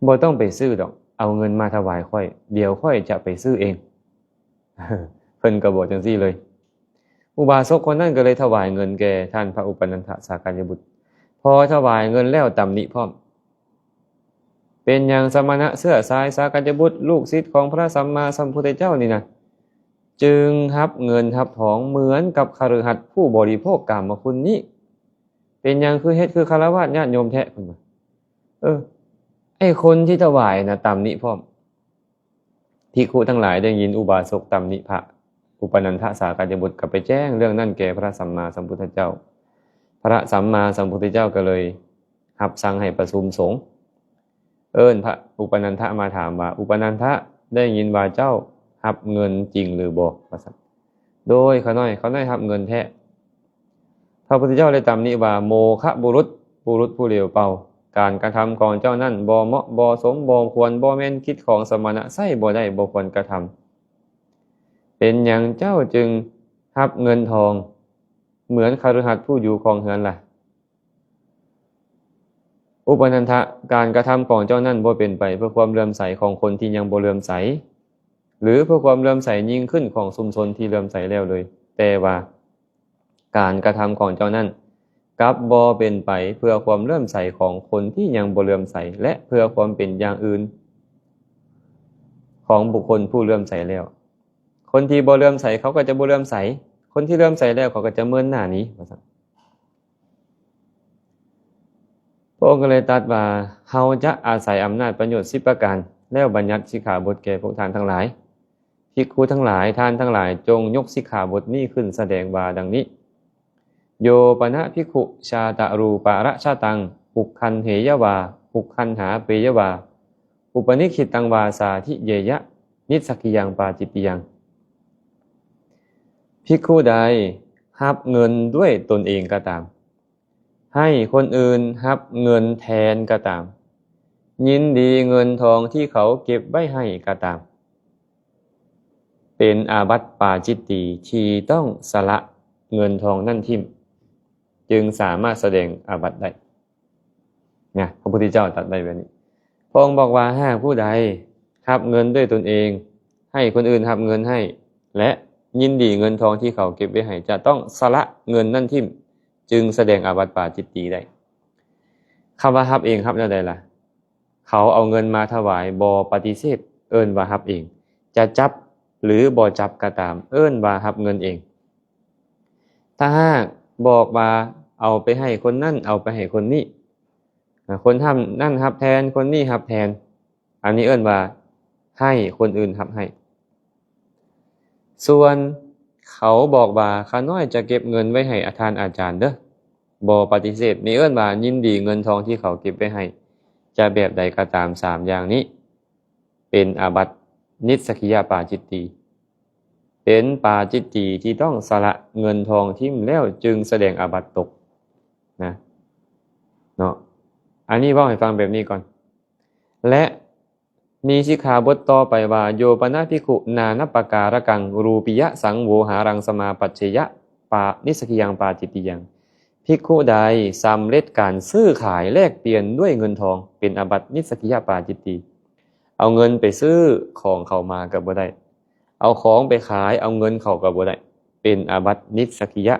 ບໍ່ຕ້ອງໄປຊື້ດອກ, ເອົາເງິນມາຖວາຍຂ້ອຍ, ດຽວຂ້ອຍຈະໄປຊື້ເອງ. ເພິ່ນກໍບອກຈັ່ງຊີ້ເລີຍ. ອຸບາສົກຄົນນັ້ນກໍເລີຍຖວາຍເງິນແກ່ທ່ານພະອຸປະນັນທະສາກັນຍະບຸດ. ພໍຖວາຍເງິນແລ້ວຕຳໜິພ້ອມ. ເປັນຫຍັງສະມະນະເຊື້ອສາຍສາກັນຍະບຸດ ລູກສິດຂອງພະສຳມາສຳພຸດທະເຈົ້ານີ້ນະ ຈຶ່ງຮັບເງິນຮັບທອງເໝືອນກັບຄະລືຫັດຜູ້ບໍລິໂພກກາມະຄຸນນີ້? ເປັນຫຍັງຄືເຮັດຄືຄາລະວາດຍາດໂຍມແທ້? ເພິ່ນວ່າ. ເອີ ໄອ້ຄົນທີ່ຖວາຍນະຕຳໜິພ້ອມ. ພິກຂຸທັງຫຼາຍໄດ້ຍິນອຸບາສົກຕຳໜິພະອຸປະນັນທະສາກັນຍະບຸດ ກໍໄປແຈ້ງເລື່ອງນັ້ນແກ່ພະສຳມາສຳພຸດທະເຈົ້າ. ພະສຳມາສຳພຸດທະເຈົ້າກໍເລີຍຮັບສັ່ງໃຫ້ປະຊຸມສົງ, ເອີ້ນພະອຸປະນັນທະມາຖາມວ່າ, ອຸປະນັນທະ, ໄດ້ຍິນວ່າເຈົ້າຮັບເງິນຈິງຫຼືບໍ່? ວ່າຊັ້ນ. ໂດຍ ຂ້ານ້ອຍ, ຂ້ານ້ອຍຮັບເງິນແທ້. ພະພຸດທະເຈົ້າໄດ້ຕຳໜິວ່າ, ໂມຄະບຸລຸດ, ບຸລຸດຜູ້ເຫຼວເປົ່າ, ການກະທຳຂອງເຈົ້ານັ້ນບໍ່ເໝາະ, ບໍ່ສົມ, ບໍ່ຄວນ, ບໍ່ແມ່ນ, ກິດຂອງສະມະນະໃຊ້ບໍ່ໄດ້, ບໍ່ຄວນກະທຳ. ເປັນຫຍັງເຈົ້າຈຶ່ງຮັບເງິນທອງເໝືອນຄະລືຫັດຜູ້ຢູ່ຄອງເຮືອນລະ? ອຸປະນັນທະ, ການກະທຳຂອງເຈົ້ານັ້ນບໍ່ເປັນໄປເພື່ອຄວາມເຫຼື້ອມໃສຂອງຄົນທີ່ຍັງບໍ່ເຫຼື້ອມໃສ ຫຼື ເພື່ອຄວາມເຫຼື້ອມໃສຍິ່ງຂຶ້ນຂອງຊຸມຊົນທີ່ເຫຼື້ອມໃສແລ້ວເລີຍ, ແຕ່ວ່າການກະທຳຂອງເຈົ້ານັ້ນກັບບໍ່ເປັນໄປເພື່ອຄວາມເຫຼື້ອມໃສຂອງຄົນທີ່ຍັງບໍ່ເຫຼື້ອມໃສ ແລະ ເພື່ອຄວາມເປັນຢ່າງອື່ນຂອງບຸກຄົນຜູ້ເຫຼື້ອມໃສແລ້ວ. ຄົນທີ່ບໍ່ເຫຼື້ອມໃສເຂົາກໍຈະບໍ່ເຫຼື້ອມໃສ, ຄົນທີ່ເຫຼື້ອມໃສແລ້ວເຂົາກໍຈະເມີນໜ້າໜີ ວ່າຊັ້ນ. ພະອົງກໍເລີຍຕັດວ່າ, ເຮົາຈະອາໄສອຳນາດປະໂຫຍດສິບປະການ ແລ້ວບັນຍັດສິກຂາບົດແກ່ພວກທ່ານທັງຫຼາຍ. ພິກຂຸທັງຫຼາຍ, ທ່ານທັງຫຼາຍ, ຈົ່ງຍົກສິກຂາບົດນີ້ຂຶ້ນສະແດງວ່າດັ່ງນີ້, ໂຍປະນະພິກຂຸ ຊາຕະຮູປະຣະຊະຕັງ ອຸກຄັນເຫຍະວາ ອຸກຄັນຫາເປຍະວາ ອຸປະນິກຂິດຕັງວາ ສາທິເຍຍະ ນິດສັກຂິຍັງປາຈິດຕິຍັງ. ພິກຂຸໃດຮັບເງິນດ້ວຍຕົນເອງກໍຕາມ, ໃຫ້ຄົນອື່ນຮັບເງິນແທນກໍຕາມ, ຍິນດີເງິນທອງທີ່ເຂົາເກັບໄວ້ໃຫ້ກໍຕາມ, ເປັນອາບັດປາຈິດຕີທີ່ຕ້ອງສະລະເງິນທອງນັ້ນຖິ້ມ, ຈຶ່ງສາມາດສະແດງອາບັດໄດ້. ນະ, ພະພຸດທະເຈົ້າຕັດໄວ້ແບບນີ້. ພະອົງບອກວ່າ, ຫາກຜູ້ໃດຮັບເງິນດ້ວຍຕົນເອງ, ໃຫ້ຄົນອື່ນຮັບເງິນໃຫ້ ແລະ ຍິນດີເງິນທອງທີ່ເຂົາເກັບໄວ້ໃຫ້, ຈະຕ້ອງສະລະເງິນນັ້ນຖິ້ມ, ຈຶ່ງສະແດງອາບັດປາຈິດຕີໄດ້. ຄຳວ່າຮັບເອງ ຮັບແນວໃດລະ? ເຂົາເອົາເງິນມາຖວາຍ ບໍ່ປະຕິເສດ, ເອີ້ນວ່າຮັບເອງ. ຈະຈັບ ຫຼື ບໍ່ຈັບກໍຕາມ, ເອີ້ນວ່າຮັບເງິນເອງ. ຖ້າຫາກບອກວ່າເອົາໄປໃຫ້ຄົນນັ້ນ ເອົາໄປໃຫ້ຄົນນີ້ ອາ ຄົນນັ້ນຮັບແທນ ຄົນນີ້ຮັບແທນ ອັນນີ້ເອີ້ນວ່າໃຫ້ຄົນອື່ນຮັບໃຫ້. ສ່ວນເຂົາບອກວ່າ ຂ້ານ້ອຍຈະເກັບເງິນໄວ້ໃຫ້ທ່ານອາຈານເດີ້ ບໍ່ປະຕິເສດ ນີ້ເອີ້ນວ່າຍິນດີເງິນທອງທີ່ເຂົາເກັບໄວ້ໃຫ້. ຈະແບບໃດກໍຕາມ ສາມຢ່າງນີ້ເປັນອາບັດນິດສັກກິຍະປາຈິດຕີ ເປັນປາຈິດຕີທີ່ຕ້ອງສະຫຼະເງິນທອງຖິ້ມແລ້ວຈຶ່ງສະແດງອາບັດຕົກນະ ເນາະ. ອັນນີ້ເວົ້າໃຫ້ຟັງແບບນີ້ກ່ອນ ແລະ ມີສິກຂາບົດຕໍ່ໄປວ່າ ໂຍປະນະພິກຂຸນານັບປະກາລະກັງ ຣູປີຍະສັງໂວຫາລັງສະມາປັດເຊຍະ ປາ ນິດສັກກິຍັງປາຈິດຕິຍັງ ພິກຂຸໃດສຳເລັດການຊື້ຂາຍແລກປ່ຽນດ້ວຍເງິນທອງ ເປັນອາບັດນິດສັກກິຍະປາຈິດຕີ. ເອົາເງິນໄປຊື້ຂອງເຂົາມາກໍບໍ່ໄດ້ ເອົາຂອງໄປຂາຍ ເອົາເງິນເຂົາກໍບໍ່ໄດ້ ເປັນອາບັດນິດສັກກິຍະ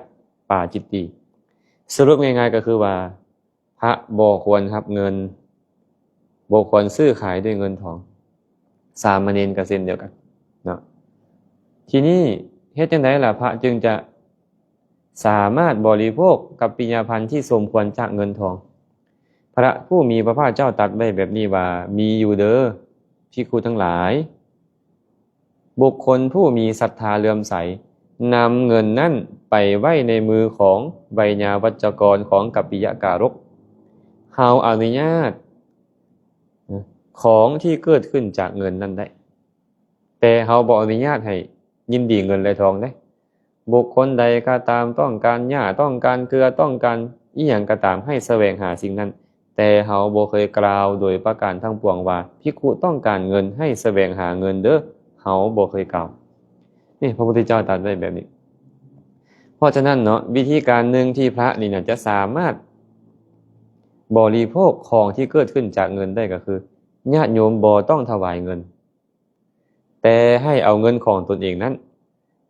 ປາຈິດຕີ. ສະຫຼຸບງ່າຍໆກໍຄືວ່າ ພະບໍ່ຄວນຮັບເງິນ ບໍ່ຄວນຊື້ຂາຍດ້ວຍເງິນທອງ ສາມະເນນກໍເຊັ່ນດຽວກັນເນາະ. ທີນີ້ເຮັດຈັ່ງໃດລະ ພະຈຶ່ງຈະສາມາດບໍລິໂພກກັບປິຍະພັນທີ່ສົມຄວນຈາກເງິນທອງ? ພະຜູ້ມີພະພາກເຈົ້າຕັດໄວ້ແບບນີ້ວ່າ ມີຢູ່ເດີ້ ພິກຂຸທັງຫຼາຍ ບຸກຄົນຜູ້ມີສັດທາເຫຼື້ອມໃສ ນຳເງິນນັ້ນໄປໄວ້ໃນມືຂອງໄວຍາວັດຈະກອນຂອງກັບປິຍະກາລົກ ເຮົາອະນຸຍາດຂອງທີ່ເກີດຂຶ້ນຈາກເງິນນັ້ນໄດ້ ແຕ່ເຮົາບໍ່ອະນຸຍາດໃຫ້ຍິນດີເງິນ ແລະ ທອງເດ້. ບຸກຄົນໃດກໍຕາມຕ້ອງການຫຍ້າ ຕ້ອງການເກືອ ຕ້ອງການອີ່ຫຍັງກໍຕາມ ໃຫ້ສະແຫວງຫາສິ່ງນັ້ນ ແຕ່ເຮົາບໍ່ເຄີຍກ່າວໂດຍປະການທັງປວງວ່າ ພິກຂຸຕ້ອງການເງິນ ໃຫ້ສະແຫວງຫາເງິນເດີ້ ເຮົາບໍ່ເຄີຍກ່າວ. ນີ້ພະພຸດທະເຈົ້າຕັດໄວ້ແບບນີ້. ເພາະສະນັ້ນເນາະ ວິທີການໜຶ່ງທີ່ພະນີ້ນະຈະສາມາດບໍລິໂພກຂອງທີ່ເກີດຂຶ້ນຈາກເງິນໄດ້ກໍຄື ຍາດໂຍມບໍ່ຕ້ອງຖວາຍເງິນ ແຕ່ໃຫ້ເອົາເງິນຂອງຕົນເອງນັ້ນ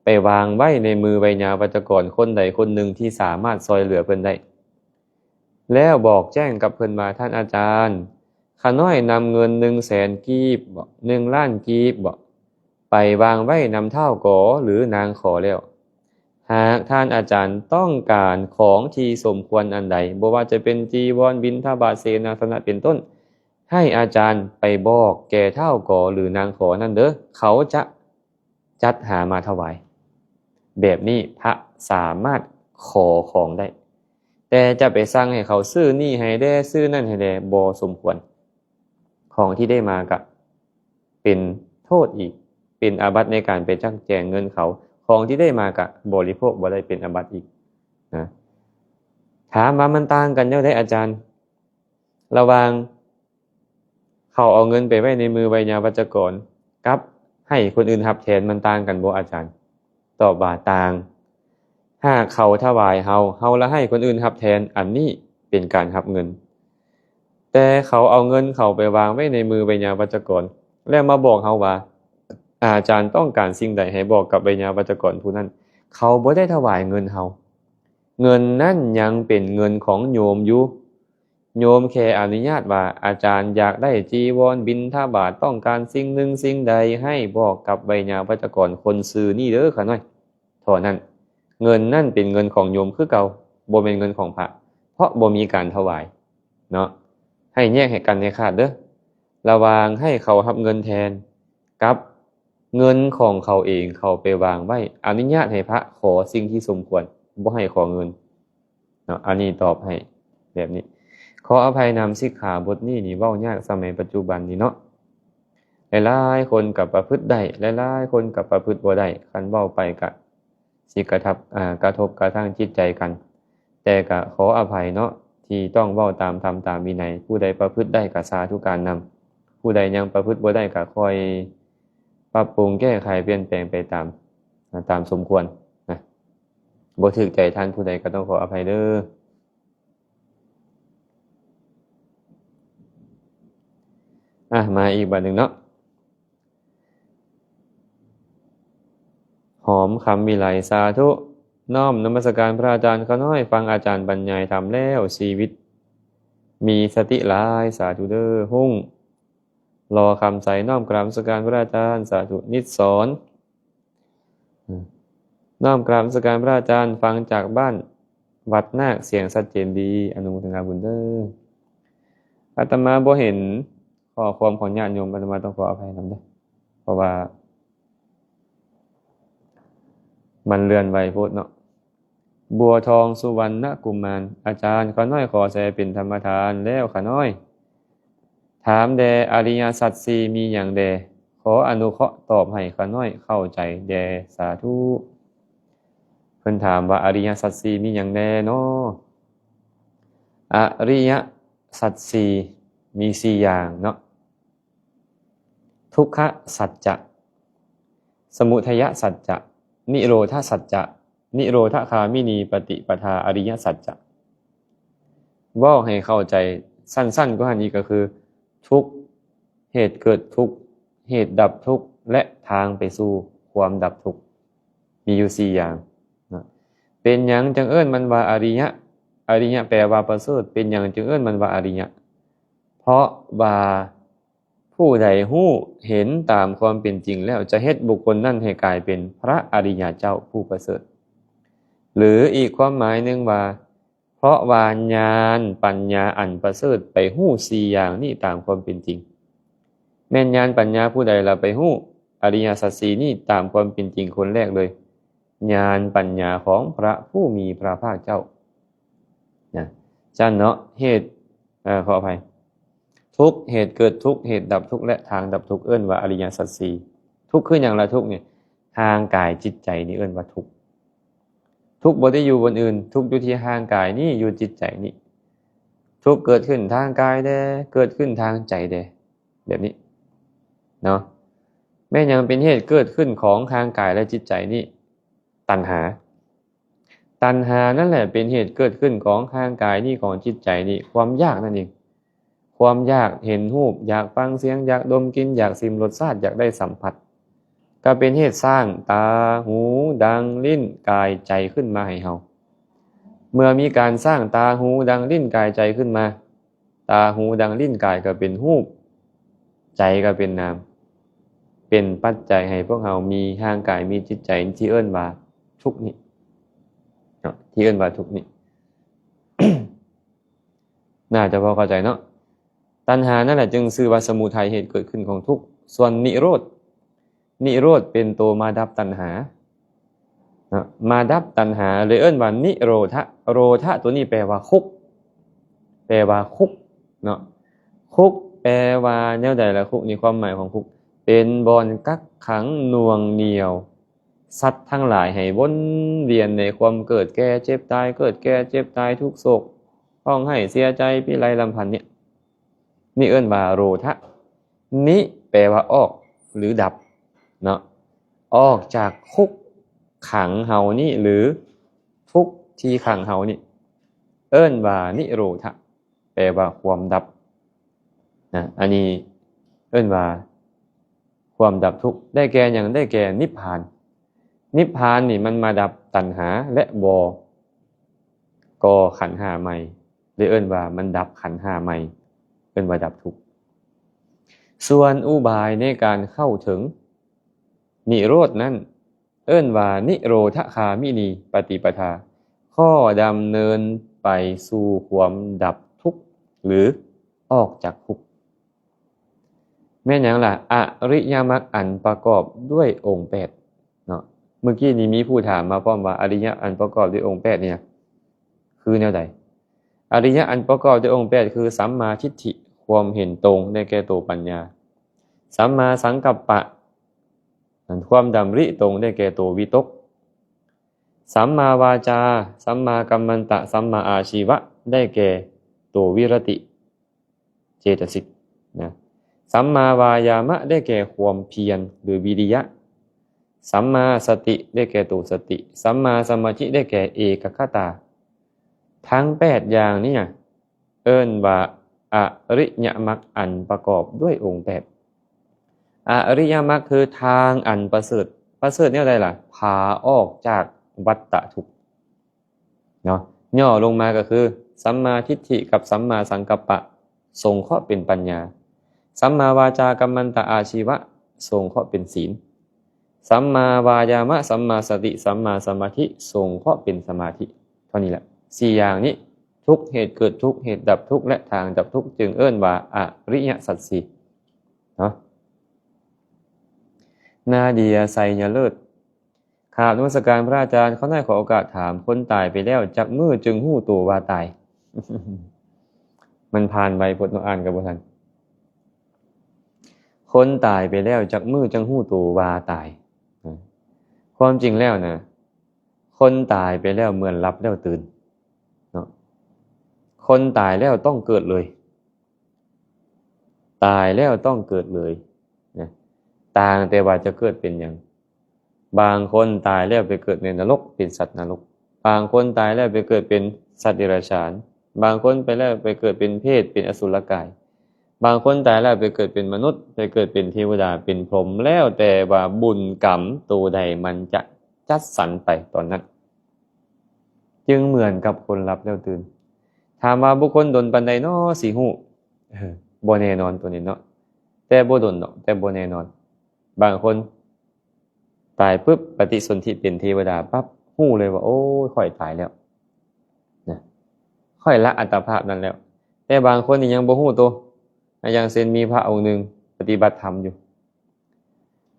ໄປວາງໄວ້ໃນມືໄວຍາວັດຈະກອນຄົນໃດຄົນໜຶ່ງທີ່ສາມາດຊ່ອຍເຫຼືອເພິ່ນໄດ້ ແລ້ວບອກແຈ້ງກັບເພິ່ນວ່າ ທ່ານອາຈານ ຂ້ານ້ອຍນຳເງິນໜຶ່ງແສນກີບບໍ ໜຶ່ງລ້ານກີບບໍ ໄປວາງໄວ້ນຳທ້າວກໍ ຫຼື ນາງຂໍແລ້ວ ຫາກທ່ານອາຈານຕ້ອງການຂອງທີ່ສົມຄວນອັນໃດ ບໍ່ວ່າຈະເປັນຈີວອນ ບິນທະບາດ ເສນາສະນະ ເປັນຕົ້ນ ໃຫ້ອາຈານໄປບອກແກ່ທ້າວກໍ ຫຼື ນາງຂໍນັ້ນເດີ້ ເຂົາຈະຈັດຫາມາຖວາຍ. ແບບນີ້ພະສາມາດຂໍຂອງໄດ້ ແຕ່ຈະໄປສັ່ງໃຫ້ເຂົາຊື້ນີ້ໃຫ້ແດ່ ຊື້ນັ້ນໃຫ້ແດ່ ບໍ່ສົມຄວນ. ຂອງທີ່ໄດ້ມາກະເປັນໂທດອີກ ເປັນອາບັດໃນການໄປຈັກແຈງເງິນເຂົາ ຂອງທີ່ໄດ້ມາກະບໍລິໂພກບໍ່ໄດ້ ເປັນອາບັດອີກນະ. ຖາມວ່າມັນຕ່າງກັນແນວໃດອາຈານ ລະຫວ່າງເຂົາເອົາເງິນໄປໄວ້ໃນມືໄວຍາວັດຈະກອນ ກັບໃຫ້ຄົນອື່ນຮັບແທນ ມັນຕ່າງກັນບໍ່ອາຈານ? ຕອບວ່າຕ່າງ. ຫາກເຂົາຖວາຍເຮົາ ເຮົາລະໃຫ້ຄົນອື່ນຮັບແທນ ອັນນີ້ເປັນການຮັບເງິນ. ແຕ່ເຂົາເອົາເງິນເຂົາໄປວາງໄວ້ໃນມືໄວຍາວັດຈະກອນ ແລ້ວມາບອກເຮົາວ່າ ອາຈານຕ້ອງການສິ່ງໃດໃຫ້ບອກກັບໄວຍາວັດຈະກອນຜູ້ນັ້ນ. ເຂົາບໍ່ໄດ້ຖວາຍເງິນເຮົາ. ເງິນນັ້ນຍັງເປັນເງິນຂອງໂຍມຢູ່. ໂຍມແຄ່ອະນຸຍາດວ່າ ອາຈານຢາກໄດ້ຈີວອນ ບິນທະບາດ ຕ້ອງການສິ່ງໜຶ່ງສິ່ງໃດ ໃຫ້ບອກກັບໄວຍາວັດຈະກອນຄົນຊື່ນີ້ເດີ້ຂ້ານ້ອຍ ເທົ່ານັ້ນ. ເງິນນັ້ນເປັນເງິນຂອງໂຍມຄືເກົ່າ ບໍ່ແມ່ນເງິນຂອງພະ ເພາະບໍ່ມີການຖວາຍເນາະ. ໃຫ້ແຍກໃຫ້ກັນໃຫ້ຂາດເດີ້ ລະຫວ່າງໃຫ້ເຂົາຮັບເງິນແທນ ກັບເງິນຂອງເຂົາເອງເຂົາໄປວາງໄວ້. ອະນຸຍາດໃຫ້ພະຂໍສິ່ງທີ່ສົມຄວນ ບໍ່ໃຫ້ຂໍເງິນເນາະ. ອັນນີ້ຕອບໃຫ້ແບບນີ້. ຂໍອະໄພນຳ ສິກຂາບົດນີ້ນີ້ເວົ້າຍາກສະໄໝປັດຈຸບັນນີ້ເນາະ. ຫຼາຍໆຄົນກໍປະພຶດໄດ້ ຫຼາຍໆຄົນກໍປະພຶດບໍ່ໄດ້. ຄັນເວົ້າໄປກະ ຊິກະທົບ ອາ ກະທົບກະທັ່ງຈິດໃຈກັນ. ແຕ່ກະຂໍອະໄພເນາະ ທີ່ຕ້ອງເວົ້າຕາມທຳຕາມວິໄນ. ຜູ້ໃດປະພຶດໄດ້ກະສາທຸການນຳ. ຜູ້ໃດຍັງປະພຶດບໍ່ໄດ້ກະຄ່ອຍປັບປຸງແກ້ໄຂປ່ຽນແປງໄປຕາມ ອາ ຕາມສົມຄວນນະ. ບໍ່ຖືກໃຈທ່ານຜູ້ໃດກະຕ້ອງຂໍອະໄພເດີ້. ອາ ມາອີກບາດໜຶ່ງເນາະ. ຫອມຄຳວິໄລ ສາທຸ ນ້ອມນະມັດສະການພະອາຈານ. ຂ້ານ້ອຍຟັງອາຈານບັນຍາຍທຳແລ້ວ ຊີວິດມີສະຕິຫຼາຍ. ສາທຸເດີ້. ຮຸ້ງ ລໍຄຳໃສ ນ້ອມກາບນະມັດສະການພະອາຈານ. ສາທຸ. ນິດສອນ ນ້ອມກາບນະມັດສະການພະອາຈານ, ຟັງຈາກບ້ານວັດນາກ, ສຽງຊັດເຈນດີ, ອະນຸໂມທະນາບຸນເດີ. ອາດຕະມາບໍ່ເຫັນຂໍ້ຄວາມຂອງຍາດໂຍມ, ອາດຕະມາຕ້ອງຂໍອະໄພນຳເດີ ເພາະວ່າມັນເລື່ອນໄວໂພດເນາະ. ບົວທອງ ສຸວັນນະກຸມານ, ອາຈານ, ຂ້ານ້ອຍຂໍແຊເປັນທຳມະທານແລ້ວ ຂ້ານ້ອຍ ຖາມແດ່ ອະລິຍະສັດສີ່ມີຫຍັງແດ່? ຂໍອະນຸເຄາະຕອບໃຫ້ຂ້ານ້ອຍເຂົ້າໃຈແດ່ ສາທຸ. ເພິ່ນຖາມວ່າ ອະລິຍະສັດສີ່ມີຫຍັງແດ່ເນາະ? ອະລິຍະສັດສີ່ມີສີ່ຢ່າງເນາະ. ທຸກຂະສັດຈະ, ສະມຸໄທຍະສັດຈະ, ນິໂຣທະສັດຈະ, ນິໂຣທະຄາມິນີປະຕິປະທາອະລິຍະສັດຈະ. ເວົ້າໃຫ້ເຂົ້າໃຈສັ້ນໆກວ່າຫັ້ນອີກກໍຄື ທຸກ, ເຫດເກີດທຸກ, ເຫດດັບທຸກ ແລະ ທາງໄປສູ່ຄວາມດັບທຸກ ມີຢູ່ສີ່ຢ່າງນະ. ເປັນຫຍັງຈຶ່ງເອີ້ນມັນວ່າອະລິຍະ? ອະລິຍະແປວ່າປະເສີດ. ເປັນຫຍັງຈຶ່ງເອີ້ນມັນວ່າອະລິຍະ? ເພາະວ່າ ຜູ້ໃດຮູ້ເຫັນຕາມຄວາມເປັນຈິງແລ້ວ ຈະເຮັດບຸກຄົນນັ້ນໃຫ້ກາຍເປັນພະອະລິຍະເຈົ້າຜູ້ປະເສີດ. ຫຼື ອີກຄວາມໝາຍໜຶ່ງວ່າ ເພາະວ່າຍານປັນຍາອັນປະເສີດໄປຮູ້ສີ່ຢ່າງນີ້ຕາມຄວາມເປັນຈິງ. ແມ່ນຍານປັນຍາຜູ້ໃດລະໄປຮູ້ອະລິຍະສັດສີ່ນີ້ຕາມຄວາມເປັນຈິງຄົນແລກເລີຍ? ຍານປັນຍາຂອງພະຜູ້ມີພະພາກເຈົ້ານະ. ຊັ້ນເນາະ ເຫດ ເອີ ຂໍອະໄພ ທຸກ, ເຫດເກີດທຸກ, ເຫດດັບທຸກ ແລະ ທາງດັບທຸກ ເອີ້ນວ່າອະລິຍະສັດສີ່. ທຸກຄືຫຍັງລະ? ທຸກນີ້ ຮ່າງກາຍຈິດໃຈນີ້ເອີ້ນວ່າທຸກ. ທຸກບໍ່ໄດ້ຢູ່ບ່ອນອື່ນ, ທຸກຢູ່ທີ່ຮ່າງກາຍນີ້, ຢູ່ຈິດໃຈນີ້. ທຸກເກີດຂຶ້ນທາງກາຍແດ່, ເກີດຂຶ້ນທາງໃຈແດ່ ແບບນີ້ເນາະ. ແມ່ນຫຍັງເປັນເຫດເກີດຂຶ້ນຂອງຮ່າງກາຍ ແລະ ຈິດໃຈນີ້? ຕັນຫາ. ຕັນຫານັ້ນແຫຼະເປັນເຫດເກີດຂຶ້ນຂອງຮ່າງກາຍນີ້, ຂອງຈິດໃຈນີ້, ຄວາມຢາກນັ້ນເອງ. ຄວາມຢາກເຫັນຮູບ, ຢາກຟັງສຽງ, ຢາກດົມກິ່ນ, ຢາກຊິມລົດຊາດ, ຢາກໄດ້ສຳຜັດ, ກໍເປັນເຫດສ້າງຕາ, ຫູ, ດັງ, ລີ້ນ, ກາຍ, ໃຈຂຶ້ນມາໃຫ້ເຮົາ. ເມື່ອມີການສ້າງຕາ, ຫູ, ດັງ, ລີ້ນ, ກາຍ, ໃຈຂຶ້ນມາ, ຕາ, ຫູ, ດັງ, ລີ້ນ, ກາຍ ກໍເປັນຮູບ, ໃຈກໍເປັນນາມ, ເປັນປັດໄຈໃຫ້ພວກເຮົາມີຮ່າງກາຍ, ມີຈິດໃຈ ທີ່ເອີ້ນວ່າທຸກນີ້ເນາະ, ທີ່ເອີ້ນວ່າທຸກນີ້. ໜ້າຈະພໍເຂົ້າໃຈເນາະ. ຕັນຫານັ້ນແຫຼະຈຶ່ງຊື່ວ່າສະມຸໄທ ເຫດເກີດຂຶ້ນຂອງທຸກ. ສ່ວນນິໂຣດ, ນິໂຣດເປັນໂຕມາດັບຕັນຫາເນາະ, ມາດັບຕັນຫາ ເລີຍເອີ້ນວ່ານິໂຣທະ. ໂຣທະຕົວນີ້ແປວ່າຄຸກ, ແປວ່າຄຸກເນາະ. ຄຸກແປວ່າແນວໃດລະ? ຄຸກນີ້ ຄວາມໝາຍຂອງຄຸກ ເປັນບ່ອນກັກຂັງໜ່ວງໜ່ຽວ ສັດທັງຫຼາຍໃຫ້ວົນວຽນໃນຄວາມເກີດແກ່ເຈັບຕາຍ, ເກີດແກ່ເຈັບຕາຍ, ທຸກໂສກ, ຮ້ອງໄຫ້ເສຍໃຈ, ພິໄລລຳພັນ ນີ້ ນີ້ເອີ້ນວ່າໂຣທະ. ນິແປວ່າອອກ ຫຼື ດັບເນາະ, ອອກຈາກຄຸກຂັງເຮົານີ້ ຫຼື ທຸກທີ່ຂັງເຮົານີ້ ເອີ້ນວ່ານິໂຣທະ ແປວ່າຄວາມດັບນະ. ອັນນີ້ເອີ້ນວ່າຄວາມດັບທຸກ. ໄດ້ແກ່ຫຍັງ? ໄດ້ແກ່ນິບພານ. ນິບພານນີ້ມັນມາດັບຕັນຫາ ແລະ ບໍ່ກໍ່ຂັນຫ້າໃໝ່, ເລີຍເອີ້ນວ່າມັນດັບຂັນຫ້າໃໝ່, ເອີ້ນວ່າດັບທຸກ. ສ່ວນອຸບາຍໃນການເຂົ້າເຖິງນິໂຣດນັ້ນ ເອີ້ນວ່ານິໂຣທະຄາມິນີປະຕິປະທາ, ຂໍ້ດຳເນີນໄປສູ່ຄວາມດັບທຸກ ຫຼື ອອກຈາກທຸກ. ແມ່ນຫຍັງລະ? ອະລິຍະມັກອັນປະກອບດ້ວຍອົງແປດເນາະ. ເມື່ອກີ້ນີ້ມີຜູ້ຖາມມາພ້ອມວ່າ ອະລິຍະອັນປະກອບດ້ວຍອົງແປດນີ້ນະ ຄືແນວໃດ? ອະລິຍະອັນປະກອບດ້ວຍອົງແປດຄື ສຳມາທິດຖິ ຄວາມເຫັນຕົງ ໄດ້ແກ່ໂຕປັນຍາ, ສຳມາສັງກັບປະ ຄວາມດຳລິຕົງ ໄດ້ແກ່ໂຕວິຕົກ, ສຳມາວາຈາ, ສຳມາກັມມັນຕະ, ສຳມາອາຊີວະ ໄດ້ແກ່ໂຕວິລະຕິ ເຈຕະສິກນະ, ສຳມາວາຍາມະ ໄດ້ແກ່ຄວາມພຽນ ຫຼື ວິລິຍະ, ສຳມາສະຕິ ໄດ້ແກ່ໂຕສະຕິ, ສຳມາສະມາທິ ໄດ້ແກ່ເອກະຄະຕາ. ທັງແປດຢ່າງນີ້ນະ ເອີ້ນວ່າອະລິຍະມັກອັນປະກອບດ້ວຍອົງແປດ. ອະລິຍະມັກຄືທາງອັນປະເສີດ. ປະເສີດແນວໃດລະ? ພາອອກຈາກວັດຕະທຸກເນາະ. ຫຍໍ້ລົງມາກໍຄື ສຳມາທິດຖິກັບສຳມາສັງກັບປະ ສົງເຄາະເປັນປັນຍາ, ສຳມາວາຈາກັມມັນຕະອາຊີວະ ສົງເຄາະເປັນສີນ, ສັມມາວາຍາມະ ສັມມາສະຕິ ສັມມາສະມາທິ ສົງເຄາະເປັນສະມາທິ ເທົ່ານີ້ແຫຼະ ສີ່ຢ່າງນີ້ ທຸກ ເຫດເກີດທຸກ ເຫດດັບທຸກ ແລະ ທາງດັບທຸກ ຈຶ່ງເອີ້ນວ່າອະລິຍະສັດສີ່ເນາະ. ນາເດຍ ໄຊຍະເລີດ. ກາບນະມັດສະການພະອາຈານ, ຂ້ານ້ອຍຂໍໂອກາດຖາມ, ຄົນຕາຍໄປແລ້ວຈັກມື້ຈຶ່ງຮູ້ໂຕວ່າຕາຍ? ມັນຜ່ານໄວໂພດເນາະ, ອ່ານກໍບໍ່ທັນ. ຄົນຕາຍໄປແລ້ວຈັກມື້ຈັ່ງຮູ້ໂຕວ່າຕາຍ? ຄວາມຈິງແລ້ວນະ, ຄົນຕາຍໄປແລ້ວເໝືອນຫຼັບແລ້ວຕື່ນເນາະ. ຄົນຕາຍແລ້ວຕ້ອງເກີດເລີຍ. ຕາຍແລ້ວຕ້ອງເກີດເລີຍນະ, ຕ່າງແຕ່ວ່າຈະເກີດເປັນຫຍັງ. ບາງຄົນຕາຍແລ້ວໄປເກີດໃນນະລົກ ເປັນສັດນະລົກ, ບາງຄົນຕາຍແລ້ວໄປເກີດເປັນສັດເດຍລະສານ, ບາງຄົນໄປແລ້ວໄປເກີດເປັນເປດ ເປັນອະສຸລະກາຍ, ບາງຄົນຕາຍແລ້ວໄປເກີດເປັນມະນຸດ ໄປເກີດເປັນເທວະດາ ເປັນພົມ ແລ້ວແຕ່ວ່າບຸນກຳໂຕໃດມັນຈະຈັດສັນໄປຕອນນັ້ນ. ຈຶ່ງເໝືອນກັບຄົນຫຼັບແລ້ວຕື່ນ. ຖາມວ່າບຸກຄົນດົນປານໃດນໍຊິຮູ້? ເອີ ບໍ່ແນ່ນອນໂຕນີ້ເນາະ, ແຕ່ບໍ່ດົນດອກ, ແຕ່ບໍ່ແນ່ນອນ. ບາງຄົນຕາຍປຶບ ປະຕິສົນທິເປັນເທວະດາປັບ ຮູ້ເລີຍວ່າ ໂອ້ຍ ຂ້ອຍຕາຍແລ້ວນະ, ຂ້ອຍລະອັດຕະພາບນັ້ນແລ້ວ. ແຕ່ບາງຄົນນີ້ຍັງບໍ່ຮູ້ໂຕ, ຢ່າງເຊັ່ນ ມີພະອົງໜຶ່ງປະຕິບັດທຳຢູ່,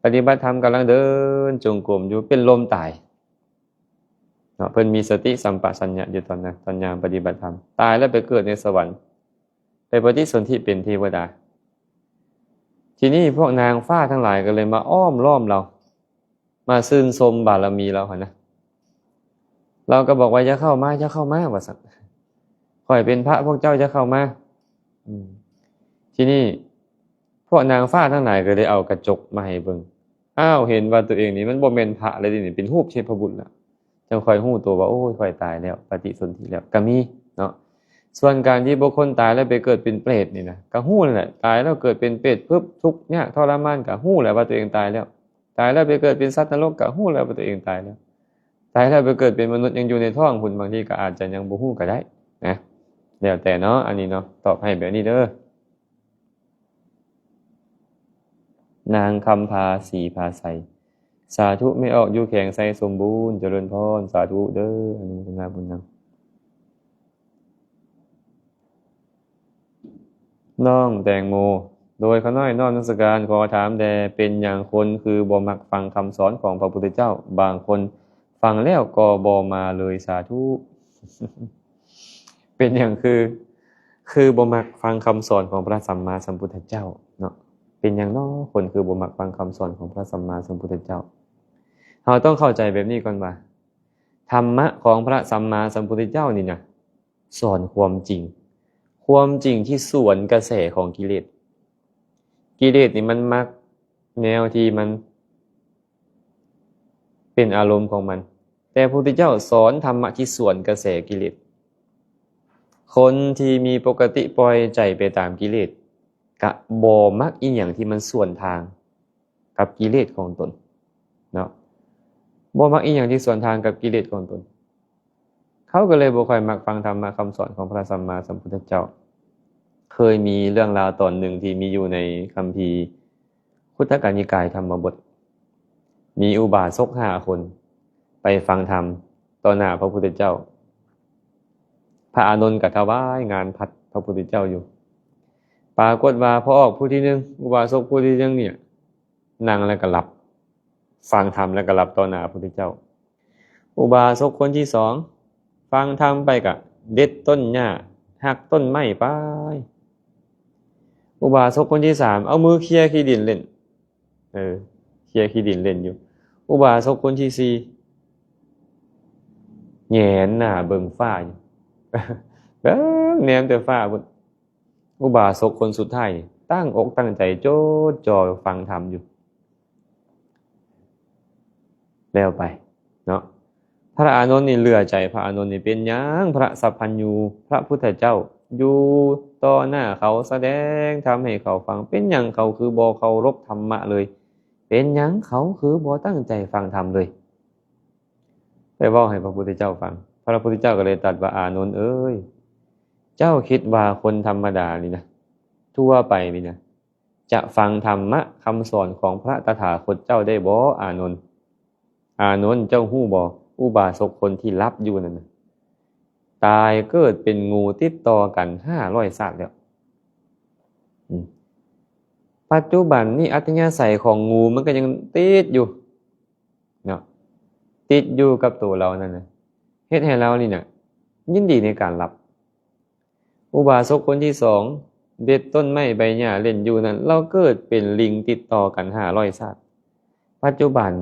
ປະຕິບັດທຳ ກຳລັງເດີນຈົງກົມຢູ່ ເປັນລົມຕາຍເນາະ. ເພິ່ນມີສະຕິສຳປະຊັນຍະຢູ່ຕອນນັ້ນ, ຕອນຍາມປະຕິບັດທຳ, ຕາຍແລ້ວໄປເກີດໃນສະຫວັນ, ໄປປະຕິສົນທິເປັນເທວະດາ. ທີນີ້ພວກນາງຟ້າທັງຫຼາຍກໍເລີຍມາອ້ອມລ້ອມລາວ, ມາຊື່ນຊົມບາລະມີລາວຫັ້ນນະ. ລາວກໍບອກວ່າ ຢ່າເຂົ້າມາ, ຢ່າເຂົ້າມາ ວ່າຊັ້ນ, ຂ້ອຍເປັນພະ, ພວກເຈົ້າຢ່າເຂົ້າມາ. ອືມ ທີນີ້ພວກນາງຟ້າທັງຫຼາຍກໍເລີຍເອົາກະຈົກມາໃຫ້ເບິ່ງ. ອ້າວ ເຫັນວ່າຕົວເອງນີ້ມັນບໍ່ແມ່ນພະແລ້ວເດນີ້, ເປັນຮູບເທບພະບຸດລະ, ຈັ່ງຄ່ອຍຮູ້ໂຕວ່າ ໂອ້ຍ ຂ້ອຍຕາຍແລ້ວ, ປະຕິສົນທິແລ້ວ ກໍມີເນາະ. ສ່ວນການທີ່ບຸກຄົນຕາຍແລ້ວໄປເກີດເປັນເປດນີ້ນະ ກໍຮູ້ແຫຼະ, ຕາຍແລ້ວເກີດເປັນເປດປຶບ ທຸກຍາກທໍລະມານ ກໍຮູ້ແຫຼະວ່າຕົວເອງຕາຍແລ້ວ. ຕາຍແລ້ວໄປເກີດເປັນສັດນະລົກ ກໍຮູ້ແລ້ວວ່າຕົວເອງຕາຍແລ້ວ. ຕາຍແລ້ວໄປເກີດເປັນມະນຸດ ຍັງຢູ່ໃນທ້ອງພຸ້ນ, ບາງທີກໍອາດຈະຍັງບໍ່ຮູ້ກໍໄດ້ນະ, ແລ້ວແຕ່ເນາະ. ອັນນີ້ເນາະ, ຕອບໃຫ້ແບບນີ້ເດີ. ນາງຄຳພາ ສີພາໄຊ. ສາທຸ ແມ່ອອກຢູ່ແຂວງໄຊສົມບູນ. ຈະເລີນພອນ, ສາທຸເດີ, ອະນຸໂມທະນາບຸນນຳ. ນ້ອງແຕງໂມ. ໂດຍ ຂ້ານ້ອຍນ້ອມນະມັດສະການ, ຂໍຖາມແດ່, ເປັນຫຍັງຄົນຄືບໍ່ມັກຟັງຄຳສອນຂອງພະພຸດທະເຈົ້າ? ບາງຄົນຟັງແລ້ວກໍບໍ່ມາເລີຍ. ສາທຸ. ເປັນຫຍັງຄື ຄືບໍ່ມັກຟັງຄຳສອນຂອງພະສຳມາສຳພຸດທະເຈົ້າເນາະ? ເປັນຫຍັງນໍ ຄົນຄືບໍ່ມັກຟັງຄຳສອນຂອງພະສຳມາສຳພຸດທະເຈົ້າ? ເຮົາຕ້ອງເຂົ້າໃຈແບບນີ້ກ່ອນວ່າ ທຳມະຂອງພະສຳມາສຳພຸດທະເຈົ້ານີ້ນະ ສອນຄວາມຈິງ, ຄວາມຈິງທີ່ສວນກະແສຂອງກິເລດ. ກິເລດນີ້ມັນມັກແນວທີ່ມັນເປັນອາລົມຂອງມັນ, ແຕ່ພະພຸດທະເຈົ້າສອນທຳມະທີ່ສວນກະແສກິເລດ. ຄົນທີ່ມີປົກກະຕິປ່ອຍໃຈໄປຕາມກິເລດ ກະບໍ່ມັກອີ່ຫຍັງທີ່ມັນສວນທາງ ກັບກິເລດຂອງຕົນເນາະ, ບໍ່ມັກອີ່ຫຍັງທີ່ສວນທາງກັບກິເລດຂອງຕົນ. ເຂົາກໍເລີຍບໍ່ຄ່ອຍມັກຟັງທຳມະຄຳສອນຂອງພະສຳມາສຳພຸດທະເຈົ້າ. ເຄີຍມີເລື່ອງລາວຕອນໜຶ່ງທີ່ມີຢູ່ໃນຄຳພີຄຸດທະກະນິກາຍທຳມະບົດ, ມີອຸບາສົກຫ້າຄົນໄປຟັງທຳຕໍ່ໜ້າພະພຸດທະເຈົ້າ. ພະອານົນກໍຖວາຍງານພັດພະພຸດທະເຈົ້າຢູ່. ປາກົດວ່າ ພໍ່ອອກຜູ້ທີໜຶ່ງ, ອຸບາສົກຜູ້ທີໜຶ່ງນີ້ ນັ່ງແລ້ວກໍຫຼັບ, ຟັງທຳແລ້ວກໍຫຼັບຕໍ່ໜ້າພະພຸດທະເຈົ້າ. ອຸບາສົກຄົນທີສອງ ຟັງທຳໄປກໍເດັດຕົ້ນຫຍ້າ, ຫັກຕົ້ນໄມ້ໄປ. ອຸບາສົກຄົນທີສາມ ເອົາມືເຄຍຂີ້ດິນເລ່ນ, ເອີ ເຄຍຂີ້ດິນເລ່ນຢູ່. ອຸບາສົກຄົນທີສີ່ ແຫງນໜ້າເບິ່ງຟ້າຢູ່, ເບິ່ງແນມແຕ່ຟ້າພຸ້ນ. ອຸບາສົກຄົນສຸດທ້າຍນີ້ ຕັ້ງອົກຕັ້ງໃຈຈົດຈ່ອຟັງທຳຢູ່. ແລ້ວໄປເນາະ, ພະອານົນນີ້ເຫຼືອໃຈ, ພະອານົນນີ້ເປັນຫຍັງ ພະສັບພັນຍູ ພະພຸດທະເຈົ້າຢູ່ຕໍ່ໜ້າເຂົາ ສະແດງທຳໃຫ້ເຂົາຟັງ, ເປັນຫຍັງເຂົາຄືບໍ່ເຄົາລົບທຳມະເລີຍ? ເປັນຫຍັງເຂົາຄືບໍ່ຕັ້ງໃຈຟັງທຳເລີຍ? ໄປເວົ້າໃຫ້ພະພຸດທະເຈົ້າຟັງ. ພະພຸດທະເຈົ້າກໍເລີຍຕັດວ່າ ອານົນເອີຍ, ເຈົ້າຄິດວ່າຄົນທຳມະດານີ້ນະ, ທົ່ວໄປນີ້ນະ, ຈະຟັງທຳມະຄຳສອນຂອງພະຕະຖາຄົດເຈົ້າໄດ້ບໍ່, ອານົນ? ອານົນ, ເຈົ້າຮູ້ບໍ່? ອຸບາສົກຄົນທີ່ຫຼັບຢູ່ນັ້ນນະ ຕາຍເກີດເປັນງູຕິດຕໍ່ກັນຫ້າຮ້ອຍຊາດແລ້ວ. ອືມ ປັດຈຸບັນນີ້ອັດທະຍາໄສຂອງງູມັນກໍຍັງຕິດຢູ່ເນາະ, ຕິດຢູ່ກັບໂຕລາວນັ້ນນະ, ເຮັດໃຫ້ລາວນີ້ນະ ຍິນດີໃນການຫຼັບ. ອຸບາສົກຄົນທີສອງ ເດັດຕົ້ນໄມ້ໃບຫຍ້າຫຼິ້ນຢູ່ນັ້ນ, ລາວເກີດເປັນລິງຕິດຕໍ່ກັນຫ້າຮ້ອຍຊາດ. ປັດຈຸບັນ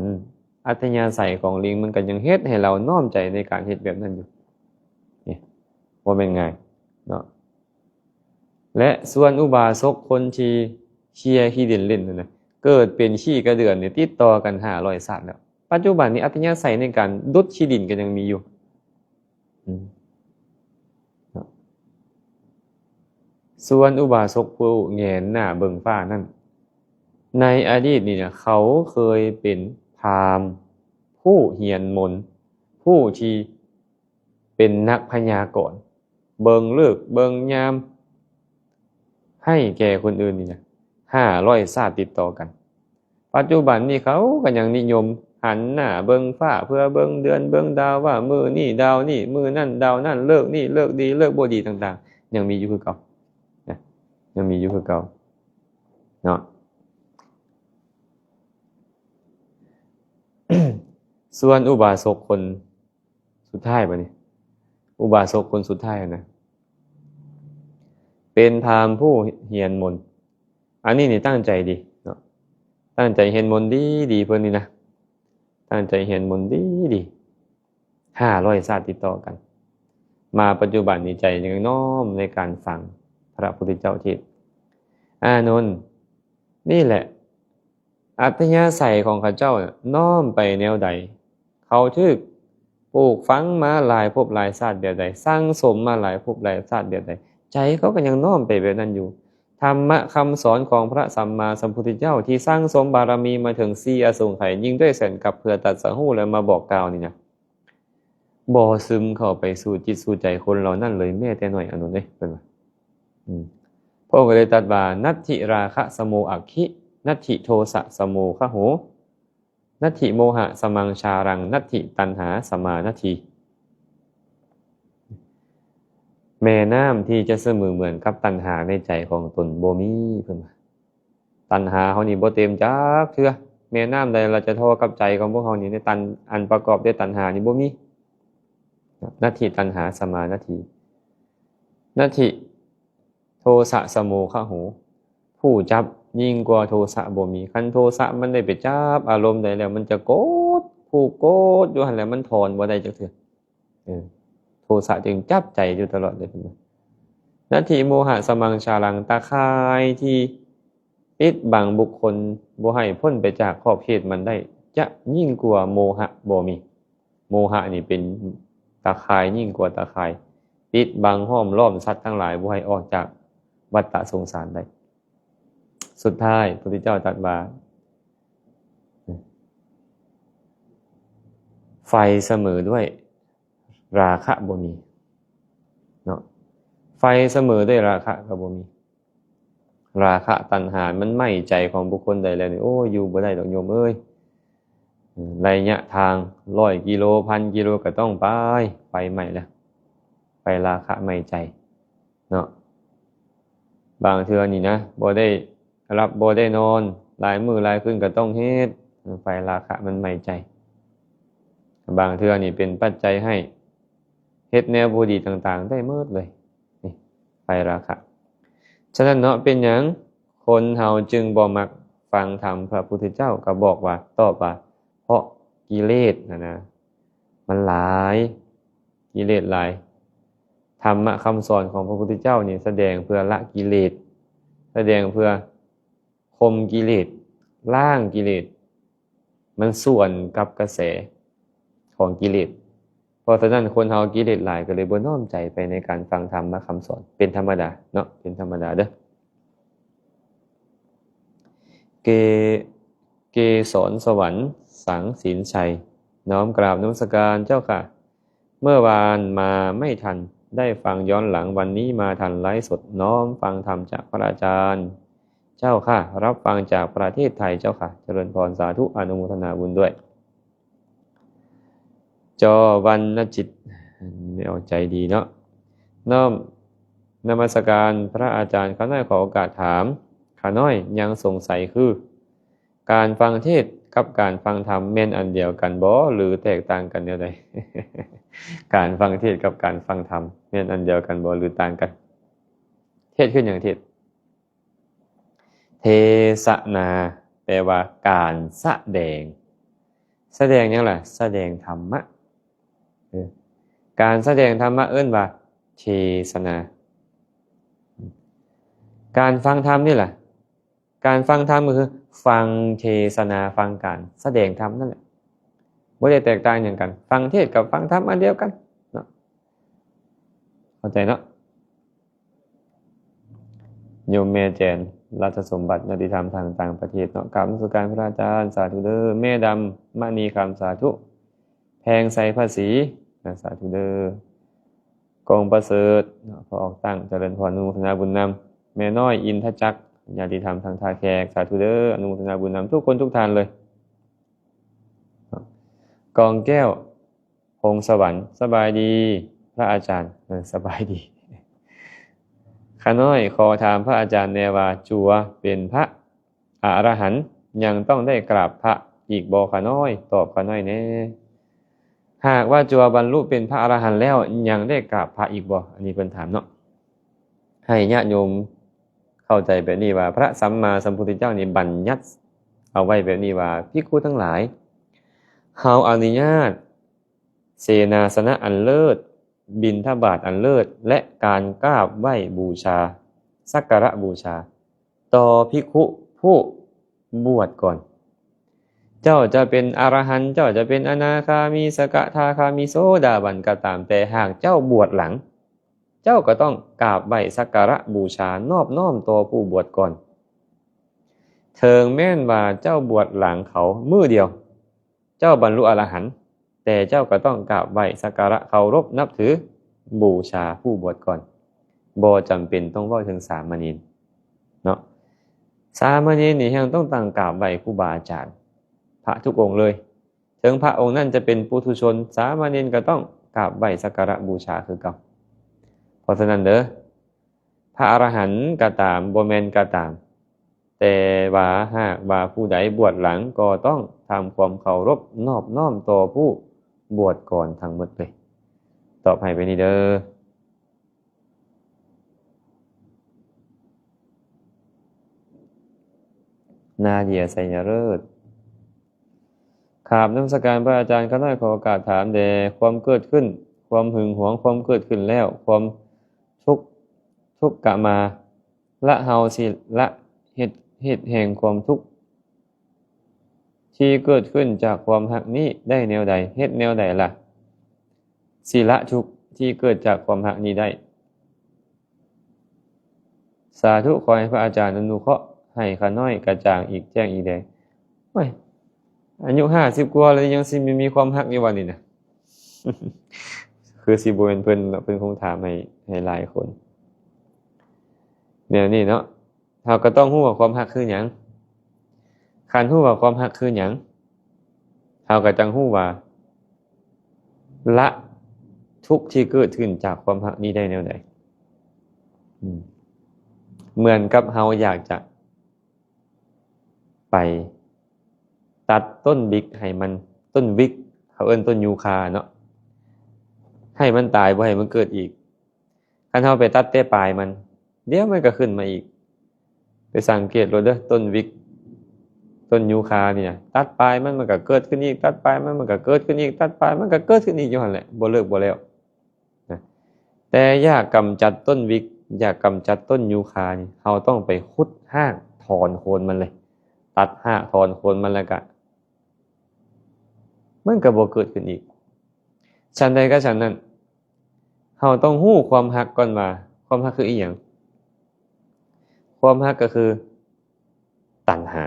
ອັດທະຍາໄສຂອງລິງມັນກໍຍັງເຮັດໃຫ້ລາວນ້ອມໃຈໃນການເຮັດແບບນັ້ນຢູ່. ນີ້ ບໍ່ແມ່ນງ່າຍເນາະ. ແລະ ສ່ວນອຸບາສົກຄົນທີ່ເຄຍຂີ້ດິນຫຼິ້ນນັ້ນນະ ເກີດເປັນຂີ້ກະເດືອນນີ້ຕິດຕໍ່ກັນຫ້າຮ້ອຍຊາດແລ້ວ. ປັດຈຸບັນນີ້ອັດທະຍາໄສໃນການດຸດຂີ້ດິນກໍຍັງມີຢູ່. ອືມ ເນາະ. ສ່ວນອຸບາສົກຜູ້ແຫງນໜ້າເບິ່ງຟ້ານັ້ນ ໃນອະດີດນີ້ນະ ເຂົາເຄີຍເປັນພາມຜູ້ຮຽນມົນ ຜູ້ທີ່ເປັນນັກພະຍາກອນ ເບິ່ງເລີກເບິ່ງຍາມໃຫ້ແກ່ຄົນອື່ນນີ້ນະ ຫ້າຮ້ອຍຊາດຕິດຕໍ່ກັນ. ປັດຈຸບັນນີ້ເຂົາກໍຍັງນິຍົມຫັນໜ້າເບິ່ງຟ້າ ເພື່ອເບິ່ງເດືອນເບິ່ງດາວ ວ່າມື້ນີ້ດາວນີ້ ມື້ນັ້ນດາວນັ້ນ ເລີກນີ້ເລີກດີ ເລີກບໍ່ດີຕ່າງໆ ຍັງມີຢູ່ຄືເກົ່ານະ, ຍັງມີຢູ່ຄືເກົ່າເນາະ. ສ່ວນອຸບາສົກຄົນ ສຸດທ້າຍບັດນີ້ ອຸບາສົກຄົນສຸດທ້າຍນະ ເປັນພາມຜູ້ຮຽນມົນ. ອັນນີ້ນີ້ຕັ້ງໃຈດີເນາະ, ຕັ້ງໃຈຮຽນມົນດີໆ ເພິ່ນນີ້ນະ, ຕັ້ງໃຈຮຽນມົນດີໆ ຫ້າຮ້ອຍຊາດຕິດຕໍ່ກັນ. ມາປັດຈຸບັນນີ້ໃຈຍັງນ້ອມໃນການຟັງພະພຸດທະເຈົ້າເທດ. ອານົນ, ນີ້ແຫຼະ ອັດທະຍາໄສຂອງເຂົາເຈົ້ານ້ອມໄປແນວໃດ, ເຂົາຖືກປູກຝັງມາຫຼາຍພົບຫຼາຍຊາດແບບໃດ, ສັ່ງສົມມາຫຼາຍພົບຫຼາຍຊາດແບບໃດ, ໃຈເຂົາກໍຍັງນ້ອມໄປແບບນັ້ນຢູ່. ທຳມະຄຳສອນຂອງພະສຳມາສຳພຸດທະເຈົ້າທີ່ສັ່ງສົມບາລະມີມາເຖິງສີ່ອະສົງໄຂ ຍິ່ງດ້ວຍແສນກັບ ເພື່ອຕັດສະຮູ້ ແລະ ມາບອກກ່າວນີ້ນະ ບໍ່ຊຶມເຂົ້າໄປສູ່ຈິດສູ່ໃຈຄົນເຫຼົ່ານັ້ນເລີຍແມ້ແຕ່ໜ້ອຍ ອານົນເອີຍ ເພິ່ນວ່າ. ອືມ ພະອົງກໍເລີຍຕັດວ່າ ນັດຖິຣາຄະສະໂມອັກຂິ ນັດຖິໂທສະສະໂມຄະໂຫ ນັດຖິໂມຫະສະມັງຊາລັງ ນັດຖິຕັນຫາສະມານັດຖິ. ແມ່ນ້ຳທີ່ຈະສະເໝີເໝືອນກັບຕັນຫາໃນໃຈຂອງຕົນບໍ່ມີ ເພິ່ນວ່າ. ຕັນຫາເຮົານີ້ບໍ່ເຕັມຈັກເທື່ອ. ແມ່ນ້ຳໃດລະຈະທໍ່ກັບໃຈຂອງພວກເຮົານີ້ ໃນຕັນ ອັນປະກອບດ້ວຍຕັນຫານີ້ບໍ່ມີ. ນັດຖິຕັນຫາສະມານັດຖິ ນັດຖິໂທສະສະໂມຄະໂຫ. ຜູ້ຈັບຍິ່ງກວ່າໂທສະບໍ່ມີ. ຄັນໂທສະມັນໄດ້ໄປຈັບອາລົມໃດແລ້ວ ມັນຈະກົດ ຜູກກົດຢູ່ຫັ້ນແຫຼະ, ມັນຖອນບໍ່ໄດ້ຈັກເທື່ອ. ເອີ ໂທສະຈຶ່ງຈັບໃຈຢູ່ຕະຫຼອດເລີຍ. ນັດຖິໂມຫະສະມັງຊາລັງ, ຕາຂ່າຍທີ່ປິດບັງບຸກຄົນບໍ່ໃຫ້ພົ້ນໄປຈາກຂອບເຂດມັນໄດ້ ຈະຍິ່ງກວ່າໂມຫະບໍ່ມີ. ໂມຫະນີ້ເປັນຕາຂ່າຍ ຍິ່ງກວ່າຕາຂ່າຍ ປິດບັງຫ້ອມລ້ອມສັດທັງຫຼາຍບໍ່ໃຫ້ອອກຈາກວັດຕະສົງສານໄດ້. ສຸດທ້າຍ ພະພຸດທະເຈົ້າຕັດວ່າ ໄຟສະເໝີດ້ວຍລາຄະບໍ່ມີເນາະ, ໄຟສະເໝີດ້ວຍລາຄະກໍບໍ່ມີ. ລາຄະຕັນຫາມັນໄໝ້ໃຈຂອງບຸກຄົນໃດແລ້ວນີ້ ໂອ້ຍ ຢູ່ບໍ່ໄດ້ດອກໂຍມເອີຍ. ໄລຍະທາງຮ້ອຍກິໂລ ພັນກິໂລກໍຕ້ອງໄປ, ໄຟໄໝ້ແລ້ວ, ໄຟລາຄະໄໝ້ໃຈເນາະ. ບາງເທື່ອນີ້ນະ ບໍ່ໄດ້ຫຼັບບໍ່ໄດ້ນອນ ຫຼາຍມື້ຫຼາຍຄືນກໍຕ້ອງເຮັດ, ໄຟລາຄະມັນໄໝ້ໃຈ. ບາງເທື່ອນີ້ເປັນປັດໄຈໃຫ້ເຮັດແນວບໍ່ດີຕ່າງໆ ໄດ້ໝົດເລີຍ. ນີ້ ໄຟລາຄະ. ສະນັ້ນເນາະ ເປັນຫຍັງຄົນເຮົາຈຶ່ງບໍ່ມັກຟັງທຳ? ພະພຸດທະເຈົ້າກໍບອກວ່າ ຕອບວ່າ ເພາະກິເລດຫັ້ນນະ ມັນຫຼາຍ, ກິເລດຫຼາຍ. ທຳມະຄຳສອນຂອງພະພຸດທະເຈົ້ານີ້ ສະແດງເພື່ອລະກິເລດ, ສະແດງເພື່ອຂົ່ມກິເລດ, ລ້າງກິເລດ. ມັນສວນກັບກະແສຂອງກິເລດ. ເພາະສະນັ້ນ ຄົນເຮົາກິເລດຫຼາຍ ກໍເລີຍບໍ່ນ້ອມໃຈໄປໃນການຟັງທຳມະຄຳສອນ ເປັນທຳມະດາເນາະ, ເປັນທຳມະດາເດີ້. ເກ ເກສອນສະຫວັນ ສັງສິນໄຊ, ນ້ອມກາບນະມັດສະການເຈົ້າຄ່ະ. ເມື່ອວານມາໄມ່ທັນໄດ້ຟັງຍ້ອນຫຼັງ, ວັນນີ້ມາທັນໄລຟ໌ສົດ, ນ້ອມຟັງທຳຈາກພະອາຈານ. ເຈ ເຈົ້າຄ່ະ ຮັບຟັງຈາກປະເທດໄທເຈົ້າຄ່ະ. ຈະເລີນພອນ ສາທຸ ອະນຸໂມທະນາບຸນດ້ວຍ. ຈໍວັນນະຈິດ ແມ່ອອກໃຈດີເນາະ. ນ້ອມນະມັດສະການພະອາຈານ. ຂ້ານ້ອຍຂໍໂອກາດຖາມ, ຂ້ານ້ອຍຍັງສົງໄສຄື ການຟັງເທດກັບການຟັງທຳແມ່ນອັນດຽວກັນບໍ່ ຫຼືແຕກຕ່າງກັນແນວໃດ? ການຟັງເທດກັບການຟັງທຳແມ່ນອັນດຽວກັນບໍ່ ຫຼືຕ່າງກັນ? ເທດຄືຫຍັງ? ເທດ ເທສະນາ ແປວ່າການສະແດງ. ສະແດງຫຍັງລະ? ສະແດງທຳມະ. ເອີ ການສະແດງທຳມະເອີ້ນວ່າເທສະນາ. ການຟັງທຳນີ້ລະ? ການຟັງທຳກໍຄືຟັງເທສະນາ, ຟັງການສະແດງທຳນັ້ນແຫຼະ. ບໍ່ໄດ້ແຕກຕ່າງຫຍັງກັນ. ຟັງເທດກັບຟັງທຳອັນດຽວກັນເນາະ. ເຂົ້າໃຈເນາະ? ໂຍມແມ່ແຈນ ລັດສະສົມບັດ ຍາດຕິທຳທາງຕ່າງປະເທດເນາະ. ກາບນະມັດສະການພະອາຈານ ສາທຸເດີ. ແມ່ດຳ ມະນີຄຳ ສາທຸ. ແພງໄຊ ພະສີ ນະ ສາທຸເດີ. ກອງປະເສີດເນາະ ພໍ່ອອກຕັ້ງ ຈະເລີນພອນ ອະນຸໂມທະນາບຸນນຳ. ແມ່ນ້ອຍ ອິນທະຈັກ ຍາດຕິທຳທາງທ່າແຂກ ສາທຸເດີ. ອະນຸໂມທະນາບຸນນຳທຸກຄົນທຸກທ່ານເລີຍ. ກອງແກ້ວ ພົງສະຫວັນ ສະບາຍດີພະອາຈານ. ເອີ ສະບາຍດີ. ຂ້ານ້ອຍຂໍຖາມພະອາຈານແດ່ວ່າ ຈົວເປັນພະອະລະຫັນ ຍັງຕ້ອງໄດ້ກາບພະອີກບໍ່ຂ້ານ້ອຍ? ຕອບຂ້ານ້ອຍແດ່. ຫາກວ່າຈົວບັນລຸເປັນພະອະລະຫັນແລ້ວ ຍັງໄດ້ກາບພະອີກບໍ່? ອັນນີ້ເພິ່ນຖາມເນາະ. ໃຫ້ຍາດໂຍມເຂົ້າໃຈແບບນີ້ວ່າ ພະສຳມາສຳພຸດທະເຈົ້ານີ້ບັນຍັດເອົາໄວ້ແບບນີ້ວ່າ ພິກຂຸທັງຫຼາຍ, ເຮົາອະນຸຍາດເສນາສະນະອັນເລີດ, ບິນທະບາດອັນເລີດ ແລະ ການກາບໄຫວ້ບູຊາ, ສັກກາລະບູຊາ ຕໍ່ພິກຂຸຜູ້ບວດກ່ອນ. ເຈົ້າຈະເປັນອະລະຫັນ, ເຈົ້າຈະເປັນອະນາຄາມີ, ສະກະທາຄາມີ, ໂສດາບັນກໍຕາມ, ແຕ່ຫາກເຈົ້າບວດຫຼັງ, ເຈົ້າກໍຕ້ອງກາບໄຫວ້ສັກກາລະບູຊານອບນ້ອມຕໍ່ຜູ້ບວດກ່ອນ. ເຖິງແມ່ນວ່າເຈົ້າບວດຫຼັງເຂົາມື້ດຽວ, ເຈົ້າບັນລຸອະລະຫັນ, ແຕ່ເຈົ້າກໍຕ້ອງກາບໄຫວ້ສັກກາລະເຄົາລົບນັບຖືບູຊາຜູ້ບວດກ່ອນ. ບໍ່ຈຳເປັນຕ້ອງເວົ້າເຖິງສາມະເນນເນາະ. ສາມະເນນນີ້ຍັງຕ້ອງຕັ້ງກາບໄຫວ້ຄູບາອາຈານ ພະທຸກອົງເລີຍ. ເຖິງພະອົງນັ້ນຈະເປັນປຸຖຸຊົນ, ສາມະເນນກໍຕ້ອງກາບໄຫວ້ສັກກາລະບູຊາຄືເກົ່າ. ເພາະສະນັ້ນເດີ, ພະອະລະຫັນກໍຕາມ, ບໍ່ແມ່ນກໍຕາມ, ແຕ່ວ່າຫາກວ່າຜູ້ໃດບວດຫຼັງ, ກໍຕ້ອງທຳຄວາມເຄົາລົບນອບນ້ອມຕໍ່ຜູ້ບວດກ່ອນທັງໝົດເລີຍ. ຕອບໃຫ້ໄປນີ້ເດີ. ນາເດຍ ໄຊຍະເລີດ. ກາບນະມັດສະການພະອາຈານ, ຂ້ານ້ອຍຂໍໂອກາດຖາມແດ່, ຄວາມເກີດຂຶ້ນ, ຄວາມຫຶງຫວງ, ຄວາມເກີດຂຶ້ນແລ້ວ, ຄວາມທຸກ, ທຸກກະມາ, ລະເຮົາຊິລະເຫດ, ເຫດແຫ່ງຄວາມທຸກທີ່ເກີດຂຶ້ນຈາກຄວາມຮັກນີ້ໄດ້ແນວໃດ? ເຮັດແນວໃດລະ ຊິລະທຸກທີ່ເກີດຈາກຄວາມຮັກນີ້ໄດ້? ສາທຸ, ຂໍໃຫ້ພະອາຈານອະນຸເຄາະໃຫ້ຂ້ານ້ອຍກະຈ່າງອີກແຈ້ງອີກແດງ. ໂອ້ຍ, ອາຍຸຫ້າສິບກວ່າແລ້ວ ຍັງຊິມີຄວາມຮັກຢູ່ຫວານີ້ນະ? ຄືຊິບໍ່ແມ່ນເພິ່ນເນາະ, ເພິ່ນຄົງຖາມໃຫ້, ໃຫ້ຫຼາຍຄົນແນວນີ້ເນາະ. ເຮົາກໍຕ້ອງຮູ້ວ່າຄວາມຮັກຄືຫຍັງ. ຄັນຮູ້ວ່າຄວາມຮັກຄືຫຍັງ, ເຮົາກໍຈັ່ງຮູ້ວ່າລະທຸກທີ່ເກີດຂຶ້ນຈາກຄວາມຮັກນີ້ໄດ້ແນວໃດ. ອືມ ເໝືອນກັບເຮົາຢາກຈະໄປຕັດຕົ້ນວິກໃຫ້ມັນ, ຕົ້ນວິກ, ເຂົາເອີ້ນຕົ້ນຢູຄາເນາະ, ໃຫ້ມັນຕາຍ, ບໍ່ໃຫ້ມັນເກີດອີກ. ຄັນເຮົາໄປຕັດແຕ່ປາຍມັນ, ດຽວມັນກໍຂຶ້ນມາອີກ. ໄປສັງເກດໂລດເດີ, ຕົ້ນວິກ, ຕົ້ນຢູຄານີ້ນະ, ຕັດປາຍມັນ, ມັນກໍເກີດຂຶ້ນອີກ, ຕັດປາຍມັນ, ມັນກໍເກີດຂຶ້ນອີກ, ຕັດປາຍມັນກໍເກີດຂຶ້ນອີກຢູ່ຫັ້ນແຫຼະ, ບໍ່ເລີກບໍ່ແລ້ວນະ. ແຕ່ຢາກກຳຈັດຕົ້ນວິກ, ຢາກກຳຈັດຕົ້ນຢູຄານີ້, ເຮົາຕ້ອງໄປຂຸດຮາກຖອນໂຄນມັນເລີຍ, ຕັດຮາກຖອນໂຄນມັນ, ແລ້ວກະມັນກໍບໍ່ເກີດຂຶ້ນອີກ. ສັນໃດກໍສັນນັ້ນ, ເຮົາຕ້ອງຮູ້ຄວາມຮັກກ່ອນວ່າ ຄວາມຮັກຄືອີ່ຫຍັງ? ຄວາມຮັກກໍຄືຕັນຫາ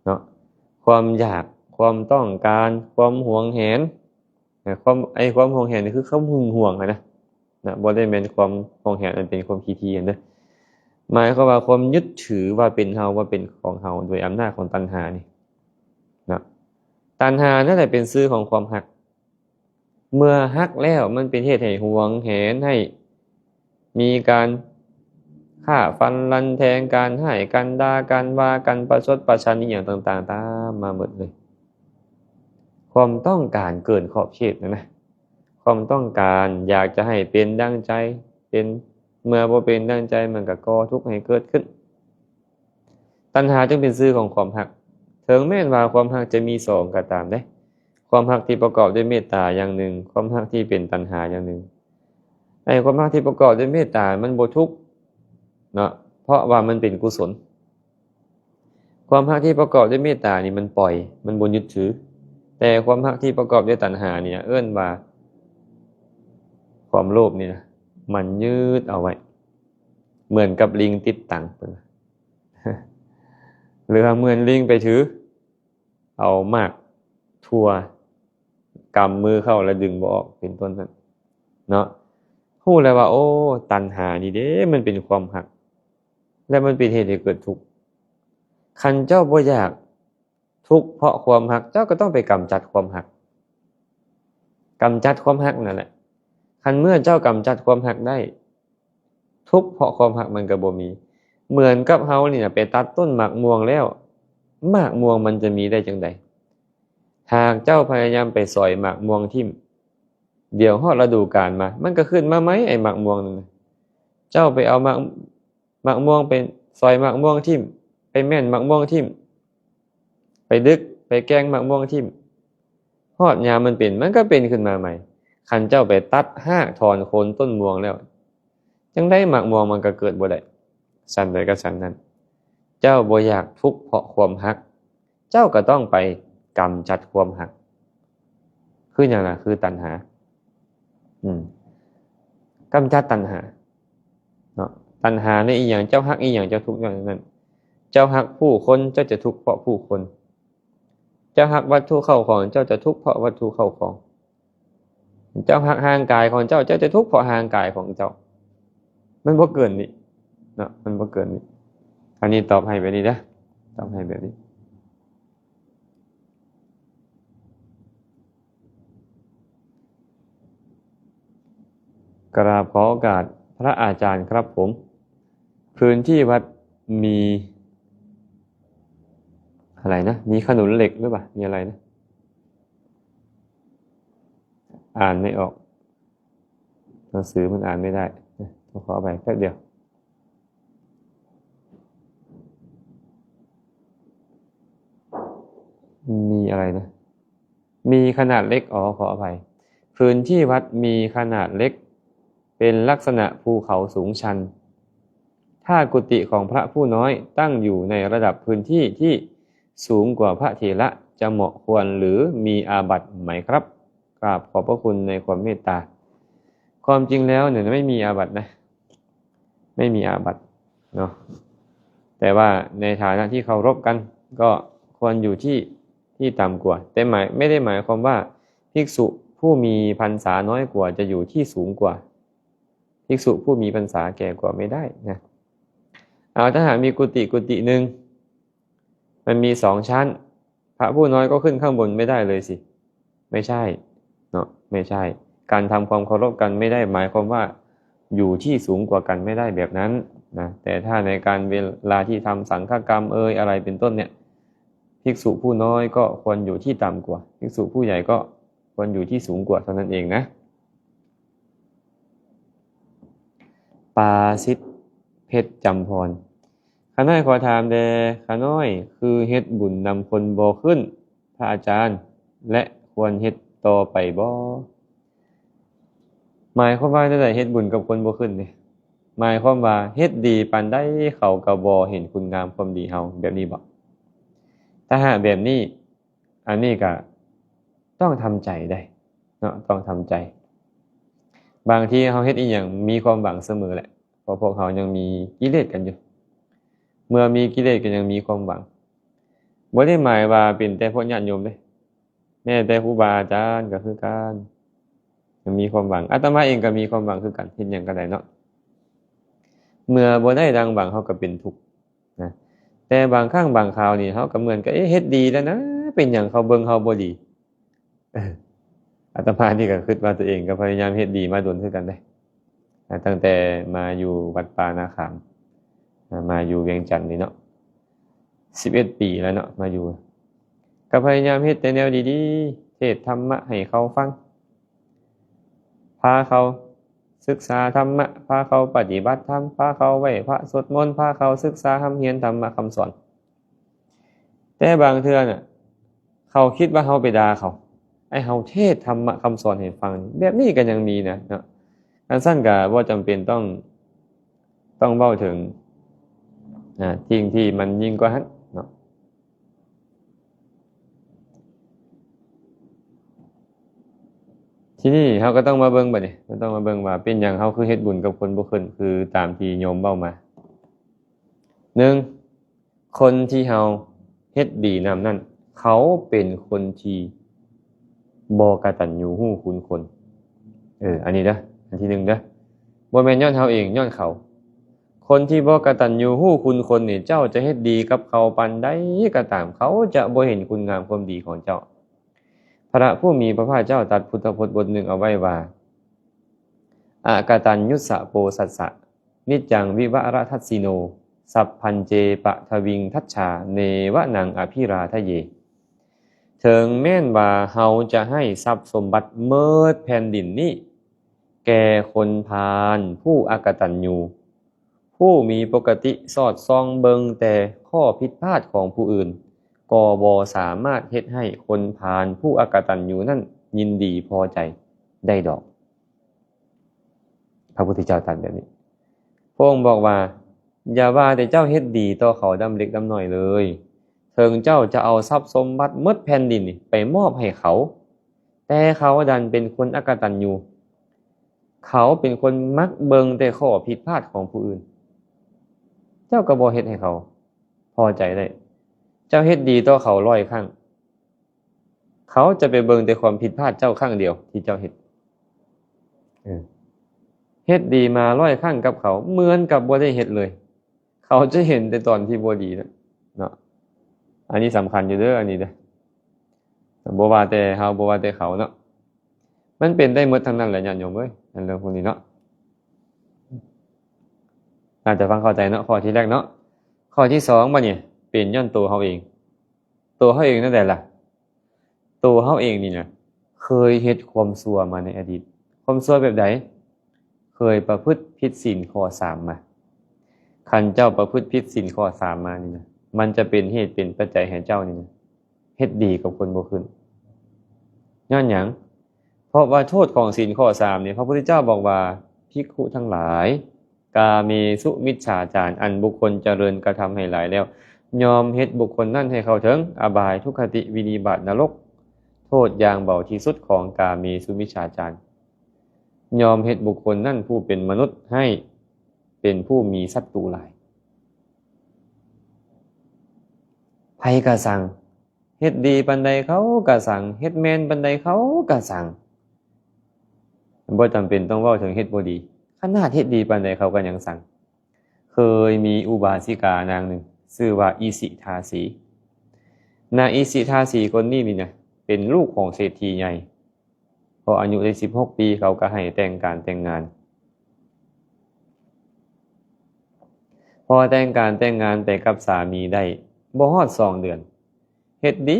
ເນາະ, ຄວາມຢາກ, ຄວາມຕ້ອງການ, ຄວາມຫວງແຫນ, ຄວາມ, ໄອ້ຄວາມຫວງແຫນນີ້ຄືຄວາມຫຶງຫວງຫັ້ນນະ, ນະ, ບໍ່ໄດ້ແມ່ນຄວາມຫວງແຫນອັນເປັນຄວາມຂີ້ຖີ່ຫັ້ນເດີ. ໝາຍຄວາມວ່າຄວາມຍຶດຖືວ່າເປັນເຮົາ ວ່າເປັນຂອງເຮົາ ໂດຍອຳນາດຂອງຕັນຫານີ້ເນາະ. ຕັນຫານັ້ນແຫຼະເປັນຊື່ຂອງຄວາມຮັກ. ເມື່ອຮັກແລ້ວ ມັນເປັນເຫດໃຫ້ຫວງແຫນ ໃຫ້ມີການຂ້າຟັນລັນແທງກັນ, ຮ້າຍກັນ, ດ່າກັນ, ວ່າກັນ, ປະຊົດປະຊັນ ອີ່ຫຍັງຕ່າງໆ ຕາມມາໝົດເລີຍ. ຄວາມຕ້ອງການເກີນຂອບເຂດນັ້ນນະ, ຄວາມຕ້ອງການຢາກຈະໃຫ້ເປັນດັ່ງໃຈ ເປັນ ເມື່ອບໍ່ເປັນດັ່ງໃຈ ມັນກໍກໍ່ທຸກໃຫ້ເກີດຂຶ້ນ. ຕັນຫາຈຶ່ງເປັນຊື່ຂອງຄວາມຮັກ. ເຖິງແມ່ນວ່າຄວາມຮັກຈະມີສອງກໍຕາມເດ້, ຄວາມຮັກທີ່ປະກອບດ້ວຍເມດຕາຢ່າງໜຶ່ງ, ຄວາມຮັກທີ່ເປັນຕັນຫາຢ່າງໜຶ່ງ. ໃນຄວາມຮັກທີ່ປະກອບດ້ວຍເມດຕາມັນບໍ່ທຸກເນາະ, ເພາະວ່າມັນເປັນກຸສົນ. ຄວາມຮັກທີ່ປະກອບດ້ວຍເມດຕານີ້ມັນປ່ອຍ, ມັນບໍ່ຍຶດຖື. ແຕ່ຄວາມຮັກທີ່ປະກອບດ້ວຍຕັນຫານີ້ນະ ເອີ້ນວ່າຄວາມໂລບນີ້ນະ, ມັນຍຶດເອົາໄວ້ ເໝືອນກັບລິງຕິດຕັງ ເພິ່ນວ່າ ຫຼືວ່າເໝືອນລິງໄປຖືເອົາໝາກຖົ່ວ ກຳມືເຂົ້າແລ້ວດຶງບໍ່ອອກ ເປັນຕົ້ນນັ້ນເນາະ. ຮູ້ແລ້ວວ່າ ໂອ້ ຕັນຫານີ້ເດ້ ມັນເປັນຄວາມຮັກ ແລະ ມັນເປັນເຫດໃຫ້ເກີດທຸກ. ຄັນເຈົ້າບໍ່ຢາກທຸກເພາະຄວາມຮັກ ເຈົ້າກໍຕ້ອງໄປກຳຈັດຄວາມຮັກ, ກຳຈັດຄວາມຮັກນັ້ນແຫຼະ. ຄັນເມື່ອເຈົ້າກຳຈັດຄວາມຮັກໄດ້ ທຸກເພາະຄວາມຮັກມັນກໍບໍ່ມີ. ເໝືອນກັບເຮົານີ້ນະ ໄປຕັດຕົ້ນໝາກມ່ວງແລ້ວ ໝາກມ່ວງມັນຈະມີໄດ້ຈັ່ງໃດ? ຫາກເຈົ້າພະຍາຍາມໄປສອຍໝາກມ່ວງຖິ້ມ ດຽວຮອດລະດູການມາ ມັນກໍຂຶ້ນມາໃໝ່ ໄອ້ໝາກມ່ວງນັ້ນນະ. ເຈົ້າໄປເອົາໝາກ ໝາກມ່ວງ ໄປສອຍໝາກມ່ວງຖິ້ມ, ໄປແມ່ນໝາກມ່ວງຖິ້ມ, ໄປດຶກ ໄປແກ່ງໝາກມ່ວງຖິ້ມ, ຮອດຍາມມັນເປັນ ມັນກໍເປັນຂຶ້ນມາໃໝ່. ຄັນເຈົ້າໄປຕັດຮາກຖອນໂຄົນຕົ້ນມ່ວງແລ້ວ ຈັ່ງໃດໝາກມ່ວງມັນກໍເກີດບໍ່ໄດ້. ສັນໃດກໍສັນນັ້ນ, ເຈົ້າບໍ່ຢາກທຸກເພາະຄວາມຮັກ ເຈົ້າກໍຕ້ອງໄປກຳຈັດຄວາມຮັກ. ຄືຫຍັງລະ? ຄືຕັນຫາ. ອືມ ກຳຈັດຕັນຫາເນາະ. ຕັນຫາໃນອີ່ຫຍັງ? ເຈົ້າຮັກອີ່ຫຍັງ ເຈົ້າທຸກຍ້ອນນັ້ນ. ເຈົ້າຮັກຜູ້ຄົນ ເຈົ້າຈະທຸກເພາະຜູ້ຄົນ. ເຈົ້າຮັກວັດຖຸເຂົ້າຂອງ ເຈົ້າຈະທຸກເພາະວັດຖຸເຂົ້າຂອງ. ເຈົ້າຮັກຮ່າງກາຍຂອງເຈົ້າ ເຈົ້າຈະທຸກເພາະຮ່າງກາຍຂອງເຈົ້າ. ມັນບໍ່ເກີນນີ້ເນາະ, ມັນບໍ່ເກີນນີ້. ອັນນີ້ຕອບໃຫ້ແບບນີ້ເດີ, ຕອບໃຫ້ແບບນີ້. ກາບຂໍໂອກາດພະອາຈານຄັບຜົມ. ພື້ນທີ່ວັດມີ ອະໄລນະ? ມີຂະໜູນເຫຼັກຫຼືວ່າ ມີອະໄລນະ? ອ່ານໄມ່ອອກ, ໜັງສືມັນອ່ານໄມ່ໄດ້. ຕ້ອງຂໍອະໄພແປັບດຽວ. ມີອະໄລນະ? ມີຂະໜາດເລັກ. ອໍ ຂໍອະໄພ. ພື້ນທີ່ວັດມີຂະໜາດເລັກ, ເປັນລັກສະນະພູເຂົາສູງຊັນ. ຖ້າກຸຕິຂອງພະຜູ້ນ້ອຍຕັ້ງຢູ່ໃນລະດັບພື້ນທີ່ທີ່ສູງກວ່າພະເຖລະ ຈະເໝາະຄວນ ຫຼື ມີອາບັດໄໝຄັບ? ກາບຂອບພະຄຸນໃນຄວາມເມດຕາ. ຄວາມຈິງແລ້ວເນຍ ໄມ່ມີອາບັດນະ, ໄມ່ມີອາບັດເນາະ. ແຕ່ວ່າໃນຖານະທີ່ເຄົາລົບກັນ ກໍຄວນຢູ່ທີ່ ທີ່ຕ່ຳກວ່າ. ແຕ່ໝາຍ ໄມ່ໄດ້ໝາຍຄວາມວ່າ ພິກສຸຜູ້ມີພັນສານ້ອຍກວ່າຈະຢູ່ທີ່ສູງກວ່າ, ພິກສຸຜູ້ມີພັນສາແກ່ກວ່າໄມ່ໄດ້ນະ. ເອົາ ຖ້າຫາກມີກຸຕິ ກຸຕິໜຶ່ງ ມັນມີສອງຊັ້ນ, ພະຜູ້ນ້ອຍກໍຂຶ້ນຂ້າງບົນໄມ່ໄດ້ເລີຍຊິ. ໄມ່ໃຊ່ເນາະ, ໄມ່ໃຊ່. ການທຳຄວາມເຄົາລົບກັນໄມ່ໄດ້ໝາຍຄວາມວ່າຢູ່ທີ່ສູງກວ່າກັນ, ໄມ່ໄດ້ແບບນັ້ນນະ. ແຕ່ຖ້າໃນການເວລາທີ່ທຳສັງຄະກຳເອີຍ ອະໄລເປັນຕົ້ນເນຍ, ພິກສຸຜູ້ນ້ອຍກໍຄວນຢູ່ທີ່ຕ່ຳກວ່າ, ພິກສຸຜູ້ໃຫຍ່ກໍຄວນຢູ່ທີ່ສູງກວ່າເທົ່ານັ້ນເອງນະ. ປາສິດ ເພັດຈຳພອນ. ຂ້ານ້ອຍຂໍຖາມແດ່, ຂ້ານ້ອຍຄືເຮັດບຸນນຳຄົນບໍ່ຂຶ້ນ ພະອາຈານ ແລະ ຄວນເຮັດຕໍ່ໄປບໍ່? ໝາຍຄວາມວ່າແນວໃດ ເຮັດບຸນກັບຄົນບໍ່ຂຶ້ນນີ້? ໝາຍຄວາມວ່າເຮັດດີປານໃດເຂົາກໍບໍ່ເຫັນຄຸນງາມຄວາມດີເຮົາ ແບບນີ້ບໍ? ຖ້າຫາກແບບນີ້ ອັນນີ້ກໍຕ້ອງທຳໃຈໄດ໋ເນາະ, ຕ້ອງທຳໃຈ. ບາງທີເຮົາເຮັດອີ່ຫຍັງມີຄວາມຫວັງສະເໝີແຫຼະ, ເພາະພວກເຮົາຍັງມີກິເລດກັນຢູ່. ເມື່ອມີກິເລດກໍຍັງມີຄວາມຫວັງ. ບໍ່ໄດ້ໝາຍວ່າເປັນແຕ່ພວກຍາດໂຍມເດ້, ແມ້ແຕ່ຄູບາອາຈານກໍຄືກັນ, ຍັງມີຄວາມຫວັງ. ອາດຕະມາເອງກໍມີຄວາມຫວັງຄືກັນ, ເຮັດຫຍັງກໍໄດ້ເນາະ. ເມື່ອບໍ່ໄດ້ດັ່ງຫວັງ ເຮົາກໍເປັນທຸກນະ. ແຕ່ບາງຄັ້ງບາງຄາວນີ້ ເຮົາກໍເໝືອນກັບ ເອະ ເຮັດດີແລ້ວນະ ເປັນຫຍັງເຂົາເບິ່ງເຮົາບໍ່ດີ? ເອີ ອາດຕະມານີ້ກໍຄິດວ່າຕົວເອງກໍພະຍາຍາມເຮັດດີມາດົນຄືກັນເດ້ ຕັ້ງແຕ່ມາຢູ່ວັດປ່ານາຂາມ ມາຢູ່ວຽງຈັນນີ້ເນາະ ສິບເອັດປີແລ້ວເນາະ ມາຢູ່ ກໍພະຍາຍາມເຮັດແຕ່ແນວດີໆ ເທດທຳມະໃຫ້ເຂົາຟັງ ພາເຂົາສຶກສາທຳມະ ພາເຂົາປະຕິບັດທຳ ພາເຂົາໄຫວ້ພະສວດມົນ ພາເຂົາສຶກສາຮ່ຳຮຽນທຳມະຄຳສອນ. ແຕ່ບາງເທື່ອນະ ເຂົາຄິດວ່າເຮົາໄປດ່າເຂົາ ໃຫ້ເຮົາເທດທຳມະຄຳສອນໃຫ້ຟັງ ແບບນີ້ກໍຍັງມີນະເນາະ. ຄັນຊັ້ນກໍບໍ່ຈຳເປັນຕ້ອງ ຕ້ອງເວົ້າເຖິງ ນະ ສິ່ງທີ່ມັນຍິ່ງກວ່າຫັ້ນເນາະ. ທີນີ້ເຮົາກໍຕ້ອງມາເບິ່ງບັດນີ້ ເຮົາຕ້ອງມາເບິ່ງວ່າເປັນຫຍັງເຮົາຄືເຮັດບຸນກັບຄົນບໍ່ຂຶ້ນ ຄືຕາມທີ່ໂຍມເວົ້າມາ. ໜຶ່ງ ຄົນທີ່ເຮົາເຮັດດີນຳນັ້ນ ເຂົາເປັນຄົນທີ່ບໍ່ກະຕັນຍູຮູ້ຄຸນຄົນ. ເອີ ອັນນີ້ເດີ ອັນທີໜຶ່ງເດີ ບໍ່ແມ່ນຍ້ອນເຮົາເອງ ຍ້ອນເຂົາ. ຄົນທີ່ບໍ່ກະຕັນຍູຮູ້ຄຸນຄົນນີ້ ເຈົ້າຈະເຮັດດີກັບເຂົາປານໃດກໍຕາມ ເຂົາຈະບໍ່ເຫັນຄຸນງາມຄວາມດີຂອງເຈົ້າ. ພະຜູ້ມີພະພາກເຈົ້າຕັດພຸດທະພົດບົດໜຶ່ງເອົາໄວ້ວ່າ ອະກະຕັນຍຸດສະໂປສັດສະ ນິດຈັງວິວະຣະທັດສິໂນ ສັບພັນເຈປະທະວິງທັດສາ ເນວະນັງອະພິລາທະເຍ. ເຖິງແມ່ນວ່າເຮົາຈະໃຫ້ຊັບສົມບັດເໝິດແຜ່ນດິນນີ້ແກ່ຄົນພານຜູ້ອະກະຕັນຍູ ຜູ້ມີປົກກະຕິສອດສ່ອງເບິ່ງແຕ່ຂໍ້ຜິດພາດຂອງຜູ້ອື່ນ ກໍບໍ່ສາມາດເຮັດໃຫ້ຄົນພານຜູ້ອະກະຕັນຍູນັ້ນຍິນດີພໍໃຈໄດ້ດອກ. ພະພຸດທະເຈົ້າຕັດແບບນີ້ ພະອົງບອກວ່າ ຢ່າວ່າແຕ່ເຈົ້າເຮັດດີຕໍ່ເຂົາດຳເລັກດຳນ້ອຍເລີຍ, ເຖິງເຈົ້າຈະເອົາຊັບສົມບັດໝົດແຜ່ນດິນນີ້ໄປມອບໃຫ້ເຂົາ, ແຕ່ເຂົາດັນເປັນຄົນອະກະຕັນຍູ, ເຂົາເປັນຄົນມັກເບິ່ງແຕ່ຂໍ້ຜິດພາດຂອງຜູ້ອື່ນ, ເຈົ້າກໍບໍ່ເຮັດໃຫ້ເຂົາພໍໃຈໄດ້. ເຈົ້າເຮັດດີຕໍ່ເຂົາຮ້ອຍຄັ້ງ, ເຂົາຈະໄປເບິ່ງແຕ່ຄວາມຜິດພາດເຈົ້າຄັ້ງດຽວທີ່ເຈົ້າເຮັດ. ເອີ ເຮັດດີມາຮ້ອຍຄັ້ງກັບເຂົາ ເໝືອນກັບບໍ່ໄດ້ເຮັດເລີຍ. ເຂົາຈະເຫັນແຕ່ຕອນທີ່ບໍ່ດີນະ ເນາະ. ອັນນີ້ສຳຄັນຢູ່ເດີ ອັນນີ້ເດີ. ບໍ່ວ່າແຕ່ເຮົາ ບໍ່ວ່າແຕ່ເຂົາເນາະ. ມັນເປັນໄດ້ໝົດທັງນັ້ນແຫຼະ ຍາດໂຍມເອີຍ, ອັນເລື່ອງພວກນີ້ເນາະ. ໜ້າຈະຟັງເຂົ້າໃຈເນາະ ຂໍ້ທີແລກເນາະ. ຂໍ້ທີສອງ ບັດນີ້ ເປັນຍ້ອນໂຕເຮົາເອງ. ໂຕເຮົາເອງແນວໃດລະ? ໂຕເຮົາເອງນີ້ນະ ເຄີຍເຮັດຄວາມຊົ່ວມາໃນອະດີດ. ຄວາມຊົ່ວແບບໃດ? ເຄີຍປະພຶດຜິດສິນຂໍ້ສາມມາ. ຄັນເຈົ້າປະພຶດຜິດສິນຂໍ້ສາມມານີ້ນະ ມັນຈະເປັນເຫດເປັນປັດໄຈໃຫ້ເຈົ້ານີ້ນະ ເຮັດດີກັບຄົນບໍ່ຂຶ້ນ. ຍ້ອນຫຍັງ? ເພາະວ່າໂທດຂອງສິນຂໍ້ສາມນີ້ ພະພຸດທະເຈົ້າບອກວ່າ ພິກຂຸທັງຫຼາຍ, ກາເມສຸມິດສາຈານ ອັນບຸກຄົນຈະເລີນກະທຳໃຫ້ຫຼາຍແລ້ວ ຍ່ອມເຮັດບຸກຄົນນັ້ນໃຫ້ເຂົ້າເຖິງອະບາຍ, ທຸກຄະຕິ, ວິນິບາດ, ນະລົກ. ໂທດຢ່າງເບົາທີ່ສຸດຂອງກາເມສຸມິດສາຈານ ຍ່ອມເຮັດບຸກຄົນນັ້ນຜູ້ເປັນມະນຸດໃຫ້ເປັນຜູ້ມີສັດຕູຫຼາຍ. ໃຜກະຊັງ, ເຮັດດີປານໃດເຂົາກະຊັງ, ເຮັດແມ່ນປານໃດເຂົາກະຊັງ. ບໍ່ຈຳເປັນຕ້ອງເວົ້າເຖິງເຮັດບໍ່ດີ, ຂະໜາດເຮັດດີປານໃດເຂົາກໍຍັງຊັງ. ເຄີຍມີອຸບາສິການາງໜຶ່ງ ຊື່ວ່າອິສິທາສີ. ນາງອິສິທາສີຄົນນີ້ນີ້ນະ ເປັນລູກຂອງເສດຖີໃຫຍ່. ພໍອາຍຸໄດ້ສິບຫົກປີ ເຂົາກໍໃຫ້ແຕ່ງການແຕ່ງງານ. ພໍແຕ່ງການແຕ່ງງານໄປກັບສາມີໄດ້ບໍ່ຮອດສອງເດືອນ ເຮັດດີ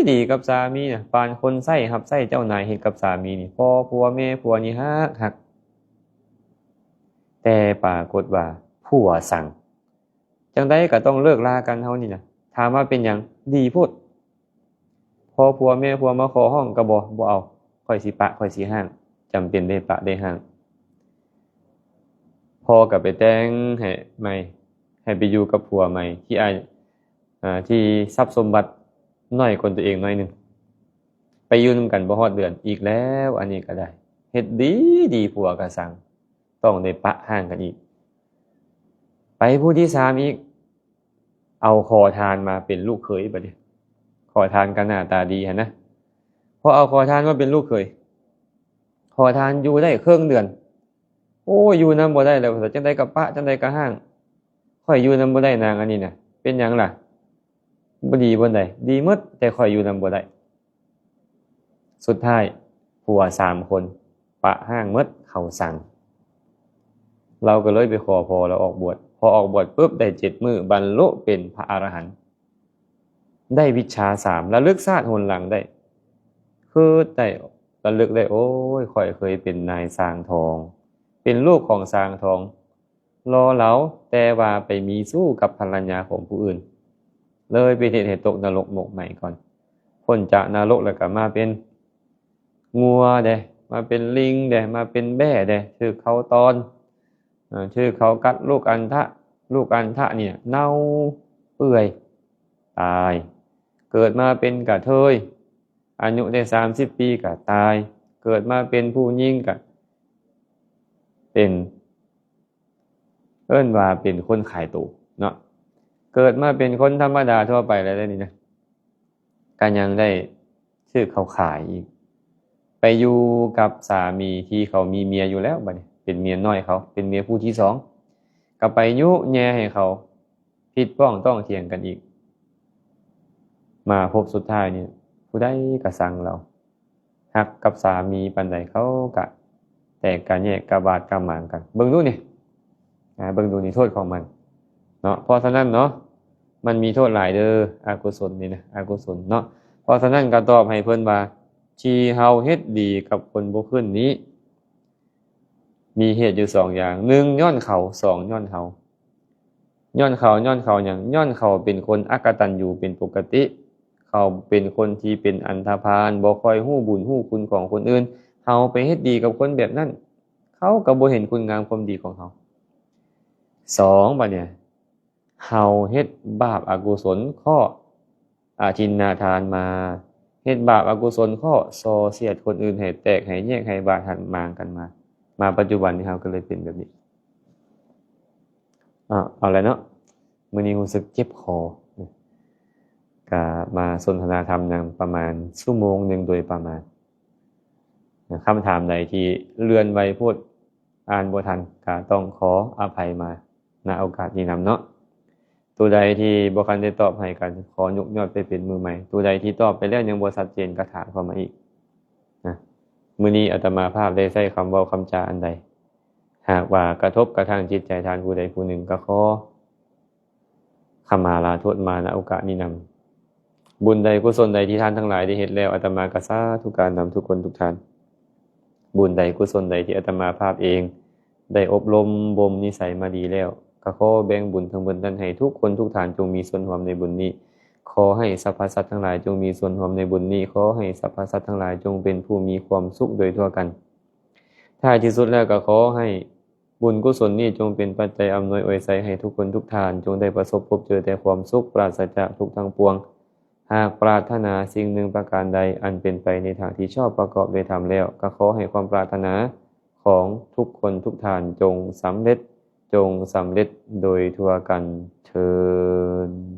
ດີກັບສາມີນະ, ປານຄົນໃຊ້ຮັບໃຊ້ເຈົ້ານາຍເຮັດກັບສາມີນີ້, ພໍ່ຜົວແມ່ຜົວນີ້ຮັກຮັກ. ແຕ່ປາກົດວ່າຜົວຊັງ, ຈັ່ງໃດກໍຕ້ອງເລີກລາກັນເຮົານີ້ນະ. ຖາມວ່າເປັນຫຍັງ? ດີໂພດ. ພໍຜົວແມ່ຜົວມາຂໍຮ້ອງກໍບໍ່, ບໍ່ເອົາ, ຂ້ອຍຊິປະ, ຂ້ອຍຊິຮ້າງ. ຈຳເປັນໄດ້ປະໄດ້ຮ້າງ. ພໍ່ກໍໄປແຕ່ງໃຫ້ໃໝ່, ໃຫ້ໄປຢູ່ກັບຜົວໃໝ່ ທີ່ອາ ອ່າ ທີ່ຊັບສົມບັດໜ້ອຍກວ່າຕົວເອງໜ້ອຍໜຶ່ງ. ໄປຢູ່ນຳກັນບໍ່ຮອດເດືອນ ອີກແລ້ວ, ອັນນີ້ກໍໄດ້ ເຮັດດີດີ ຜົວກໍຊັງ, ຕ້ອງໄດ້ປະຮ້າງກັນອີກ. ໄປຜູ້ທີສາມອີກ, ເອົາຂໍທານມາເປັນລູກເຂີຍບັດນີ້. ຂໍທານກໍໜ້າຕາດີຫັ້ນນະ. ພໍເອົາຂໍທານມາເປັນລູກເຂີຍ, ຂໍທານຢູ່ໄດ້ເຄິ່ງເດືອນ, ໂອ້ຍ ຢູ່ນຳບໍ່ໄດ້ແລ້ວ ວ່າຊັ້ນ ຈັ່ງໃດກໍປະ ຈັ່ງໃດກໍຮ້າງ. ຂ້ອຍຢູ່ນຳບໍ່ໄດ້ນາງອັນນີ້ນະ. ເປັນຫຍັງລະ? ບໍ່ດີບ່ອນໃດ? ດີໝົດ ແຕ່ຂ້ອຍຢູ່ນຳບໍ່ໄດ້. ສຸດທ້າຍ ຜົວສາມຄົນປະຮ້າງໝົດ ເຂົາສັງ. ລາວກໍເລີຍໄປຂໍພໍ່ລາວອອກບວດ. ພໍອອກບວດປຶບ ໄດ້ເຈັດມື້ ບັນລຸເປັນພະອະລະຫັນ. ໄດ້ວິດຊາສາມ ລະລຶກຊາດຫົນຫຼັງໄດ້ ຄືໄດ້ລະລຶກໄດ້ ໂອ້ຍ ຂ້ອຍເຄີຍເປັນນາຍຊ່າງທອງ ເປັນລູກຂອງຊ່າງທອງ ຫຼໍ່ເຫຼົາ ແຕ່ວ່າໄປມີຊູ້ກັບພັນລະຍາຂອງຜູ້ອື່ນ ເລີຍໄປເຮັດໃຫ້ຕົກນະລົກໝົກໄໝກ່ອນ. ພົ້ນຈາກນະລົກແລ້ວກໍມາເປັນງົວເດ້ ມາເປັນລິງເດ້ ມາເປັນແບ້ເດ້ ຖືກເຂົາຕອນ ເອີ ຖືກເຂົາກັດລູກອັນທະ ລູກອັນທະນີ້ເນົ່າເປື່ອຍຕາຍ. ເກີດມາເປັນກະເທີຍ ອາຍຸໄດ້ສາມສິບປີກະຕາຍ. ເກີດມາເປັນຜູ້ຍິງກະເປັນ ເອີ້ນວ່າເປັນຄົນຂາຍໂຕເນາະ. ເກີດມາເປັນຄົນທຳມະດາທົ່ວໄປແລ້ວເດ້ນີ້ນະ ກໍຍັງໄດ້ຖືກເຂົາຂາຍອີກ ໄປຢູ່ກັບສາມີທີ່ເຂົາມີເມຍຢູ່ແລ້ວ. ບັດນີ້ເປັນເມຍນ້ອຍເຂົາ ເປັນເມຍຜູ້ທີສອງ ກໍໄປຍຸແຍ່ໃຫ້ເຂົາຜິດພ້ອງຕ້ອງຖຽງກັນອີກ. ມາພົບສຸດທ້າຍນີ້ ຜູ້ໃດກໍຊັງລາວ ຮັກກັບສາມີປານໃດ ເຂົາກະແຕກກະແຍກກະບາດກະໝາງກັນ. ເບິ່ງດູນີ້ ອາ ເບິ່ງດູນີ້ໂທດຂອງມັນເນາະ. ເພາະສະນັ້ນເນາະ ມັນມີໂທດຫຼາຍເດີ ອະກຸສົນນີ້ນະ ອະກຸສົນເນາະ. ເພາະສະນັ້ນກໍຕອບໃຫ້ເພິ່ນວ່າ ທີ່ເຮົາເຮັດດີກັບຄົນບໍ່ຂຶ້ນນີ້ ມີເຫດຢູ່ສອງຢ່າງ ໜຶ່ງຍ້ອນເຂົາ ສອງຍ້ອນເຮົາ. ຍ້ອນເຂົາ ຍ້ອນເຂົາຫຍັງ? ຍ້ອນເຂົາເປັນຄົນອະກະຕັນຍູເປັນປົກກະຕິ ເຂົາເປັນຄົນທີ່ເປັນອັນທະພານ ບໍ່ຄ່ອຍຮູ້ບຸນຮູ້ຄຸນຂອງຄົນອື່ນ. ເຮົາໄປເຮັດດີກັບຄົນແບບນັ້ນ ເຂົາກໍບໍ່ເຫັນຄຸນງາມຄວາມດີຂອງເຮົາ. ສອງ ບັດນີ້ ເຮົາເຮັດບາບອະກຸສົນ ເຄາະອະທິນນາທານມາ ເຮັດບາບອະກຸສົນ ເຄາະສໍ່ສຽດຄົນອື່ນໃຫ້ແຕກໃຫ້ແຍກໃຫ້ບາດຫັນໝາງກັນມາ. ມາປັດຈຸບັນນີ້ເຮົາກໍເລີຍເປັນແບບນີ້. ອາ ເອົາລະເນາະ ມື້ນີ້ຮູ້ສຶກເຈັບຄໍ ກະມາສົນທະນາທຳນຳປະມານຊົ່ວໂມງໜຶ່ງໂດຍປະມານ. ຄຳຖາມໃດທີ່ເລື່ອນໄວໂພດ ອ່ານບໍ່ທັນ ກະຕ້ອງຂໍອະໄພມາ ນະໂອກາດນີ້ນຳເນາະ. ໂຕໃດທີ່ບໍ່ທັນໄດ້ຕອບໃຫ້ ກໍຂໍຍົກຍອດໄປເປັນມື້ໃໝ່. ໂຕໃດທີ່ຕອບໄປແລ້ວຍັງບໍ່ຊັດເຈນ ກໍຖາມເຂົ້າມາອີກນະ. ມື້ນີ້ອາດຕະມາພາບໄດ້ໃຊ້ຄຳເວົ້າຄຳຈາອັນໃດ ຫາກວ່າກະທົບກະທາງຈິດໃຈທ່ານຜູ້ໃດຜູ້ໜຶ່ງ ກໍຂໍຂະມາລາໂທດມາ ນະໂອກາດນີ້ນຳ. ບຸນໃດກຸສົນໃດທີ່ທ່ານທັງຫຼາຍໄດ້ເຮັດແລ້ວ ອາດຕະມາກໍສາທຸການນຳທຸກຄົນທຸກທ່ານ. ບຸນໃດກຸສົນໃດທີ່ອາດຕະມາພາບເອງໄດ້ອົບຮົມບົ່ມນິໄສມາດີແລ້ວ ກໍຂໍແບ່ງບຸນທັງໝົດນັ້ນໃຫ້ທຸກຄົນທຸກທ່ານຈົ່ງມີສ່ວນຮ່ວມໃນບຸນນີ້. ຂໍໃຫ້ສັບພະສັດທັງຫຼາຍຈົ່ງມີສ່ວນຮ່ວມໃນບຸນນີ້. ຂໍໃຫ້ສັບພະສັດທັງຫຼາຍຈົ່ງເປັນຜູ້ມີຄວາມສຸກໂດຍທົ່ວກັນ. ທ້າຍທີ່ສຸດແລ້ວກໍຂໍໃຫ້ ບຸນກຸສົນນີ້ຈົ່ງເປັນປັດໄຈອຳນວຍອວຍໄຊໃຫ້ທຸກຄົນທຸກທ່ານ ຈົ່ງໄດ້ປະສົບພົບເຈີແຕ່ຄວາມສຸກ ປາສະຈາກທຸກທັງປວງ. ຫາກປາດຖະໜາສິ່ງໜຶ່ງປະການໃດ ອັນເປັນໄປໃນທາງທີ່ຊອບປະກອບດ້ວຍທຳແລ້ວ ກໍຂໍໃຫ້ຄວາມປາດຖະໜາຂອງທຸກຄົນທຸກທ່ານຈົ່ງສຳເລັດ, ຈົ່ງສຳເລັດໂດຍທົ່ວກັນເທີ້ນ.